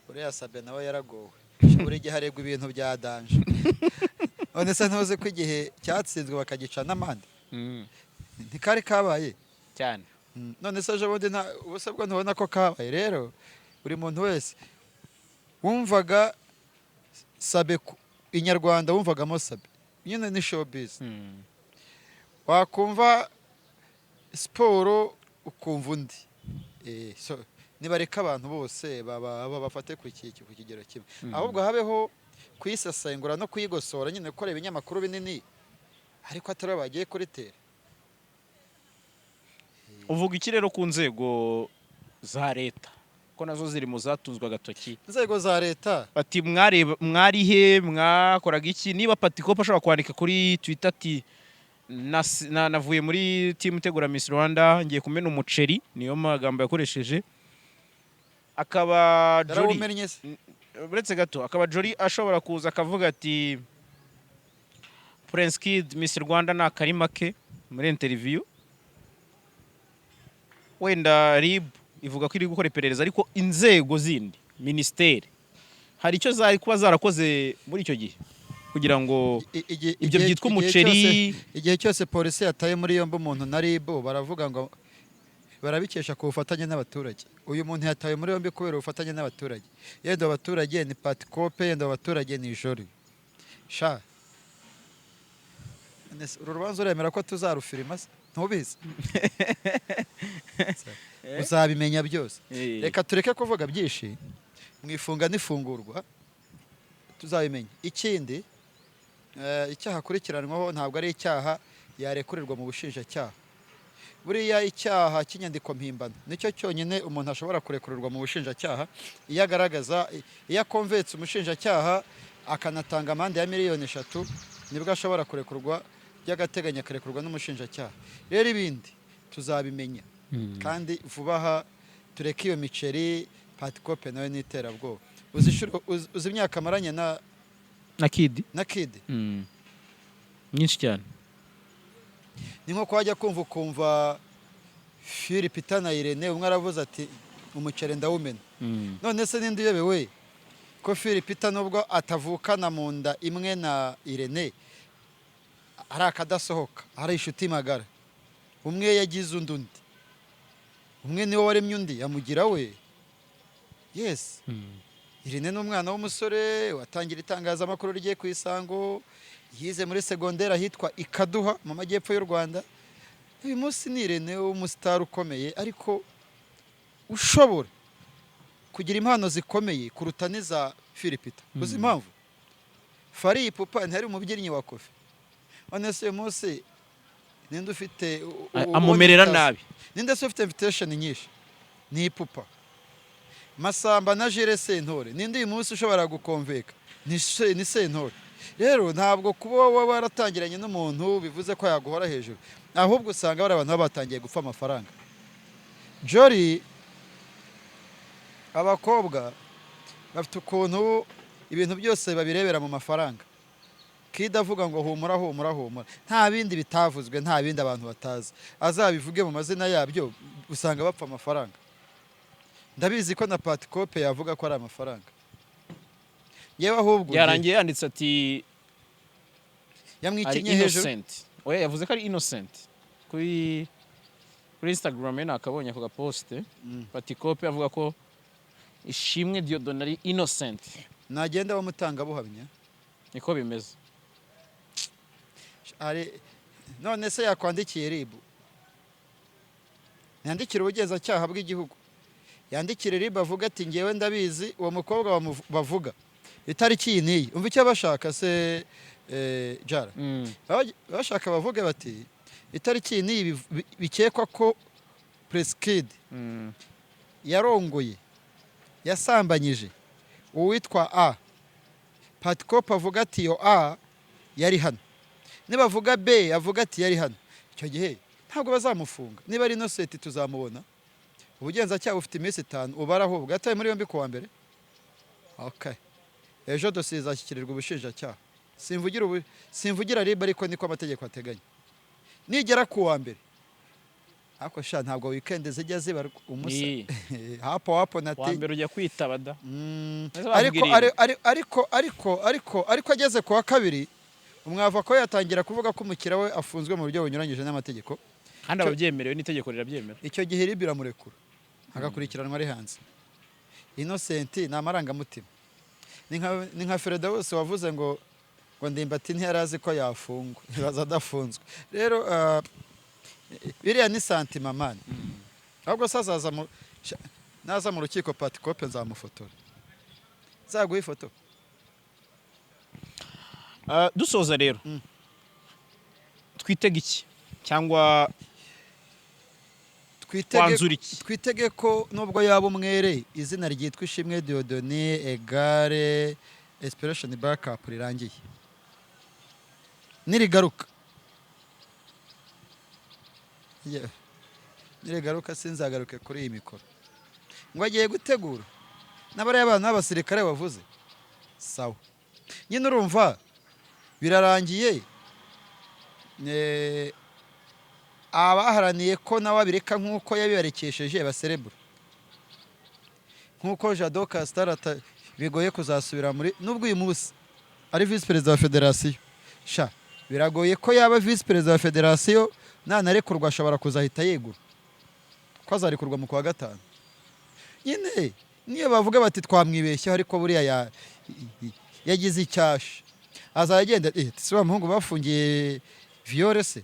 Buriya Sabe nawe yaragowe, buri gihe aregwa ibintu bya danger. None se ntuzi ko igihe cyatsinzwe bakagica n'amande? Ntikari kabaye? Cyane. None se ejo bundi nta ubuse bwo ntubona ko kabaye? Rero buri muntu wese wumvaga Sabe Inyarwanda, wumvagamo Sabe nyine ni showbiz. Wakumva siporo ukumva undi. So, nibareka abantu bose bafate ku kigero kimwe, ahubwo habeho kuyisesengura no kuyigosora nyine, gukora ibinyamakuru binini ariko atari abo bagiye kuri terrain. Uvuga iki rero ku nzego za leta, ko nazo ziri mu zatunzwe agatoki? Inzego za leta? Bati mwareba mwari he, mwakoraga iki? Niba Patikopa ashobora kwandika kuri Twitter ati navuye muri team itegura Miss Rwanda, ngiye kumena umuceri, niyo magambo yakoresheje, akaba Jolly Yarawumennye se? Uretse gato, akaba Jolly ashobora kuza akavuga ati Prince Kid, Miss Rwanda ni akarima ke, muri interview. Wenda RIB ivuga ko iri gukora iperereza, ariko inzego zindi, minisiteri, hari icyo zari kuba zarakoze muri icyo gihe kugira ngo ibyo byitwa umuceri? Igihe cyose polisi yataye muri yombi umuntu na RIB, baravuga ngo barabikesha ku bufatanye n'abaturage. Uyu muntu yatawe muri yombi kubera ubufatanye n'abaturage. Yenda abaturage ni Patikope, yenda abaturage ni Jolly. Sha, none se uru rubanza uremera ko tuzarufirima se? Ntubizi, uzabimenya byose. Reka tureke kuvuga byinshi. Mu ifunga n'ifungurwa tuzabimenya. Ikindi, icyaha akurikiranwaho ntabwo ari icyaha yarekurirwa mu bushinjacyaha. Buriya icyaha cy'inyandiko mpimbano nicyo cyonyine umuntu ashobora kurekurirwa mu bushinjacyaha, iyo agaragaza, iyo akonvetse umushinjacyaha akanatanga amande ya miliyoni 3, nibwo ashobora kurekurwa by'agateganyo, akarekurwa n'umushinjacyaha. Rero ibindi tuzabimenya kandi vuba aha. Tureke iyo miceri. Patikope nawe n'iterabwoba. Uzi imyaka amaranye na Na Kidi? Na Kidi. Nyinshi cyane. Ni nko wajya kumva ukumva Philip Peter na Irene, umwe aravuze ati umuceri ndawumena. None se ninde uyobewe ko Philip Peter, nubwo atavukana mu nda imwe na Irene, ari akadasohoka, ari inshuti magara? Umwe yagize undi, undi umwe niwe waremye undi amugira we. Yes, Irene ni umwana w'umusore watangira itangazamakuru rye ku Isango, yize muri segonderi ahitwa Ikaduha mu majyepfo y'u Rwanda. Uyu munsi ni Irene w'umusitari ukomeye, ariko ushobora kugira impano zikomeye kuruta n'iza Philipita. Uzi impamvu? Fally Ipupa ntiyari umubyinnyi wa Kofi? None se uyu munsi ninde ufite Amumerera ubona nabi. Ninde se ufite invitation nyinshi? Ni Ipupa. Masamba na Jules Sentore, ninde uyu munsi ushobora gukonveka? Ni Sentore. Rero ntabwo kuba wowe waratangiranye n'umuntu bivuze ko yaguhora hejuru, ahubwo usanga bari abantu baba batangiye gupfa amafaranga. Jolly, abakobwa bafite ukuntu ibintu byose babirebera mu mafaranga. Kid avuga ngo humura, humura, humura, nta bindi bitavuzwe, nta bindi abantu batazi, azabivuge mu mazina yabyo. Usanga bapfa amafaranga. Ndabizi ko na Patikope yavuga ko ari amafaranga. Yewe, ahubwo Byarangiye yanditse ati ari yamwikinye hejuru. Innocent. Oya, yavuze ko ari innocent kuri Instagram ye. Nakabonye ako gaposte. Patikope avuga ko Ishimwe Dieudonné ari innocent. Nagenda bamutangabuhamya. Niko bimeze. Ari none se yakwandikiye RIB, yandikira ubugenzacyaha bw'igihugu, yandikire RIB, avuga ati: "Ngewe ndabizi, uwo mukobwa bavuga itariki iyi n'iyi." Umva icyo bashaka se, jara? Bashaka bavuge bati: "Itariki iyi n'iyi bikekwa ko Prince Kid yarongoye, yasambanyije uwitwa A." Patikope avuga ati: "Iyo A yari hano." Nibavuga B, avuga ati: "Yari hano." Icyo gihe ntabwo bazamufunga. Niba ari innocent, tuzamubona. Ubugenzacyaha bufite iminsi 5 ubara, ahubwo yatawe muri yombi kuwa mbere. Okay. Ejo dosiye izashyikirirwa ubushinjacyaha. Simvugira RIB, ariko niko amategeko ateganya. Nigera ku wa mbere, ariko sha, ntabwo weekend zijya zibarwa umusa. Hapo hapo Wa nati mbere ujya kwitaba da. Ese bavuga Ariko irindwi? Ariko ageze ku wa kabiri, umwavoka ko yatangira kuvuga ko umukiriya we afunzwe mu buryo bunyuranyije n'amategeko. Kandi ababyemerewe n'itegeko rirabyemera. Icyo gihe RIB iramurekura, agakurikiranwa ari hanze. Innocent ni amarangamutima. Ni nka Fereda wese wavuze ngo Ndimbati ntiyari azi ko yafungwa, ntibaza adafunzwe. Rero biriya ni sentiment, man. Ahubwo se azaza mu naza mu rukiko, Patikope nzamufotora, nzaguha ifoto. Dusoza rero, twitege iki cyangwa Twitege twanzura iki? Twitege ko nubwo yaba umwere, izina ryitwa Ishimwe Dieudonné égale Inspiration Backup rirangiye. Nirigaruka, nirigaruka sinzagaruke kuri iyi mikoro ngo agiye gutegura n'abariya bana b'abasirikare bavuze. Sawa nyine, urumva birarangiye. Abaharaniye ko nawe abireka nk'uko yabibarekesheje baserebura, nk'uko Jado Castar bigoye kuzasubira muri, nubwo uyu munsi ari visi perezida wa federasiyo. Sha, biragoye ko yaba visi perezida wa federasiyo. Nanarekurwa ashobora kuzahita yegura, ko azarekurwa mu kwa gatanu nyine. Niyo bavuga bati twamwibeshyeho, ariko buriya yagize icyasha, azajya agenda si wa muhungu bafungiye viol se?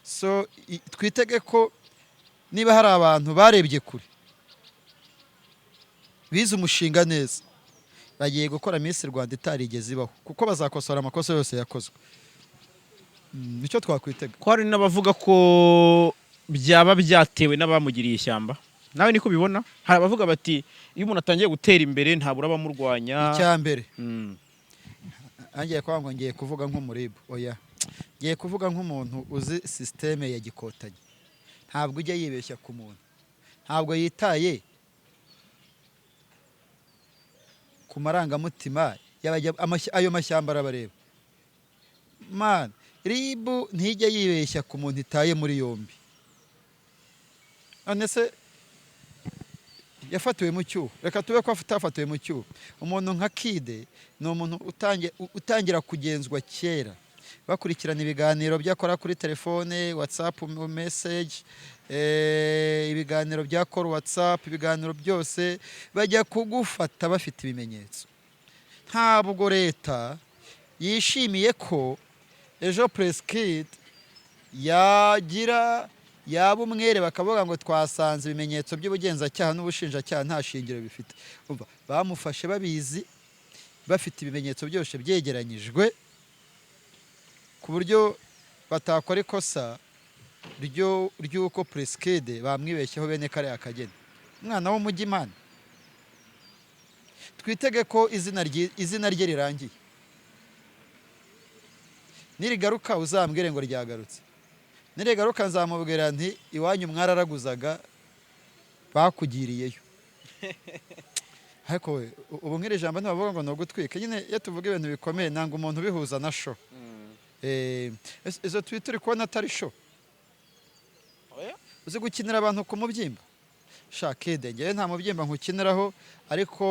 So twitege ko niba hari abantu barebye kure, bize umushinga neza, bagiye gukora Miss Rwanda itarigeze ibaho, kuko bazakosora amakosa yose yakozwe. Nicyo twakwitega. Ko hari n'abavuga ko byaba byatewe n'abamugiriye ishyamba, nawe niko ubibona? Hari abavuga bati iyo umuntu atangiye gutera imbere ntabura abamurwanya. Icya mbere, ngiye kuvuga ngo ngiye kuvuga nk'umuribu, oya, ngiye kuvuga nk'umuntu uzi système ya gikotanyi. Ntabwo ujya yibeshya ku muntu, ntabwo yitaye ku marangamutima ayo mashyamba arabareba. Man, RIB ntijya yibeshya ku muntu itaye muri yombi. None se yafatiwe mu cyuho? Reka tube ko atafatiwe mu cyuho. Umuntu nka Kide ni umuntu utangira kugenzwa kera, bakurikirana ibiganiro byo akora kuri telefone, WhatsApp message, ibiganiro bya call WhatsApp, ibiganiro byose. Bajya kugufata bafite ibimenyetso. Ntabwo leta yishimiye ko ejo Prince Kid yagira yaba umwere, bakavuga ngo twasanze ibimenyetso by'ubugenzacyaha n'ubushinjacyaha nta shingiro bifite. Umva, bamufashe babizi, bafite ibimenyetso byose byegeranyijwe, ku buryo batakora ikosa ry'uko Prince Kid bamwibeshyeho bene kariya kageni, umwana w'umujyi. Imana, twitege ko izina rye rirangiye. Nirigaruka uzambwire ngo ryagarutse. Nirigaruka nzamubwira nti: "Iwanyu mwararaguzaga, bakugiriyeyo." Ariko we, ubu nk'iri jambo ntibavuga ngo ni ugutwika nyine. Iyo tuvuga ibintu bikomeye, nanga umuntu ubihuza na show. Izo tweet uri kubona atari show? Oya. Uzi gukinira abantu ku mubyimba? Shakide, ngewe nta mubyimba nkukiniraho, ariko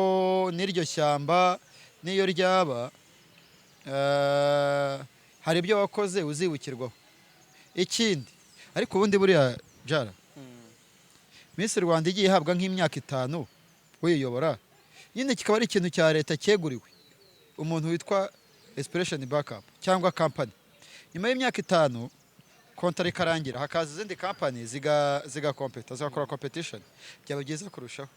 n'iryo shyamba n'iyo ryaba, hari ibyo wakoze uzibukirwaho. Ikindi ariko, ubundi buriya jara Miss Rwanda igiye ihabwa nk'imyaka 5 uyiyobora nyine, kikaba ari ikintu cya leta cyeguriwe umuntu witwa Inspiration Backup cyangwa company, nyuma y'imyaka 5 contrat ikarangira, hakaza izindi company zigakompeta, zigakora competition, byaba byiza kurushaho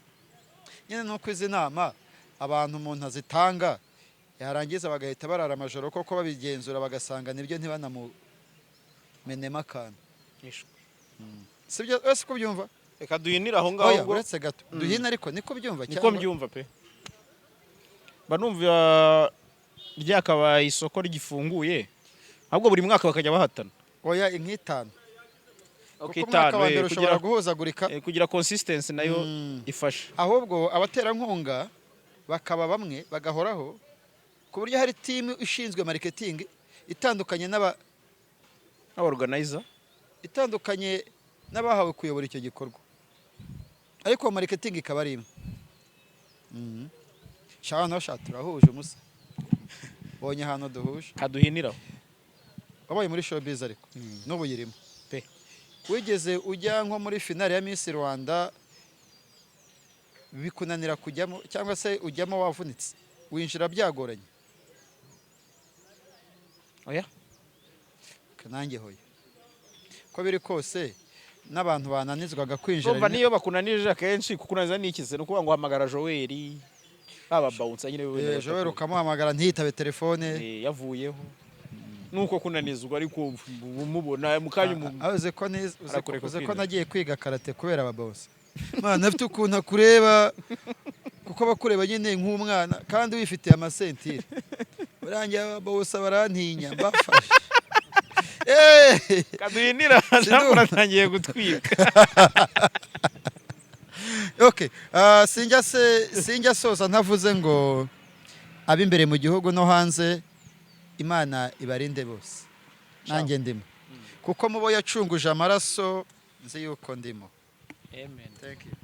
nyine. Nuko izi nama abantu umuntu azitanga, yarangiza bagahita barara amajoro koko babigenzura, bagasanga nibyo, ntibanamumenemo akantu. Sibyo wese uko ubyumva? Reka duhinire aho ngaho. Oya. Ubwo Uretse gato duhine, ariko niko byumva? Niko Cyangwa mbyumva pe. Mba numva ryakabaye isoko rigifunguye, ahubwo buri mwaka bakajya bahatana. Oya, nk'itanu, kuko Okay, umwaka itanu, wa mbere ushobora kugira, guhuzagurika. Kugira consistency nayo ifasha. Ahubwo abaterankunga bakaba bamwe bagahoraho, ku buryo hari team ishinzwe marketing itandukanye n'aba organizer. Itandukanye n'abahawe kuyobora icyo gikorwa, ariko marketing ikaba ari imwe. Shawa nawe sha, turahuje umusa, bonye ahantu duhuje. Kaduhiniraho. Wabaye muri showbiz, ariko n'ubu uyirimo? Pe. Wigeze ujya nko muri finale ya Miss Rwanda bikunanira kujyamo, cyangwa se ujyamo wavunitse, winjira byagoranye? Oya. Nanjye hoya. Ko biri kose n'abantu bananizwaga kwinjira Urumva, niyo bakunanije akenshi, kukunaniza ni iki se? Ni ukuvuga ngo hamagara Joel, baba bouncer nyine wenda. Joel ukamuhamagara ntiyitabe telefone. Yavuyeho nuko kunanizwa, ariko umubona mu kanya Ah, uzi ko arakureka uzi ko ukinjira. Nagiye kwiga karate kubera ababosi. Mwana afite ukuntu akureba, kuko abakureba nyine nk'umwana kandi wifitiye amasentire. Urangiye ababosi barantinya mbafashe. Kaduhinira. Sinumva. Nawe uratangiye gutwika. Okay, sinjya soza ntavuze ngo ab'imbere mu gihugu no hanze, Imana ibarinde bose, nanjye ndimo, kuko mubo yacunguje amaraso nzi yuko ndimo. Amen. Thank you.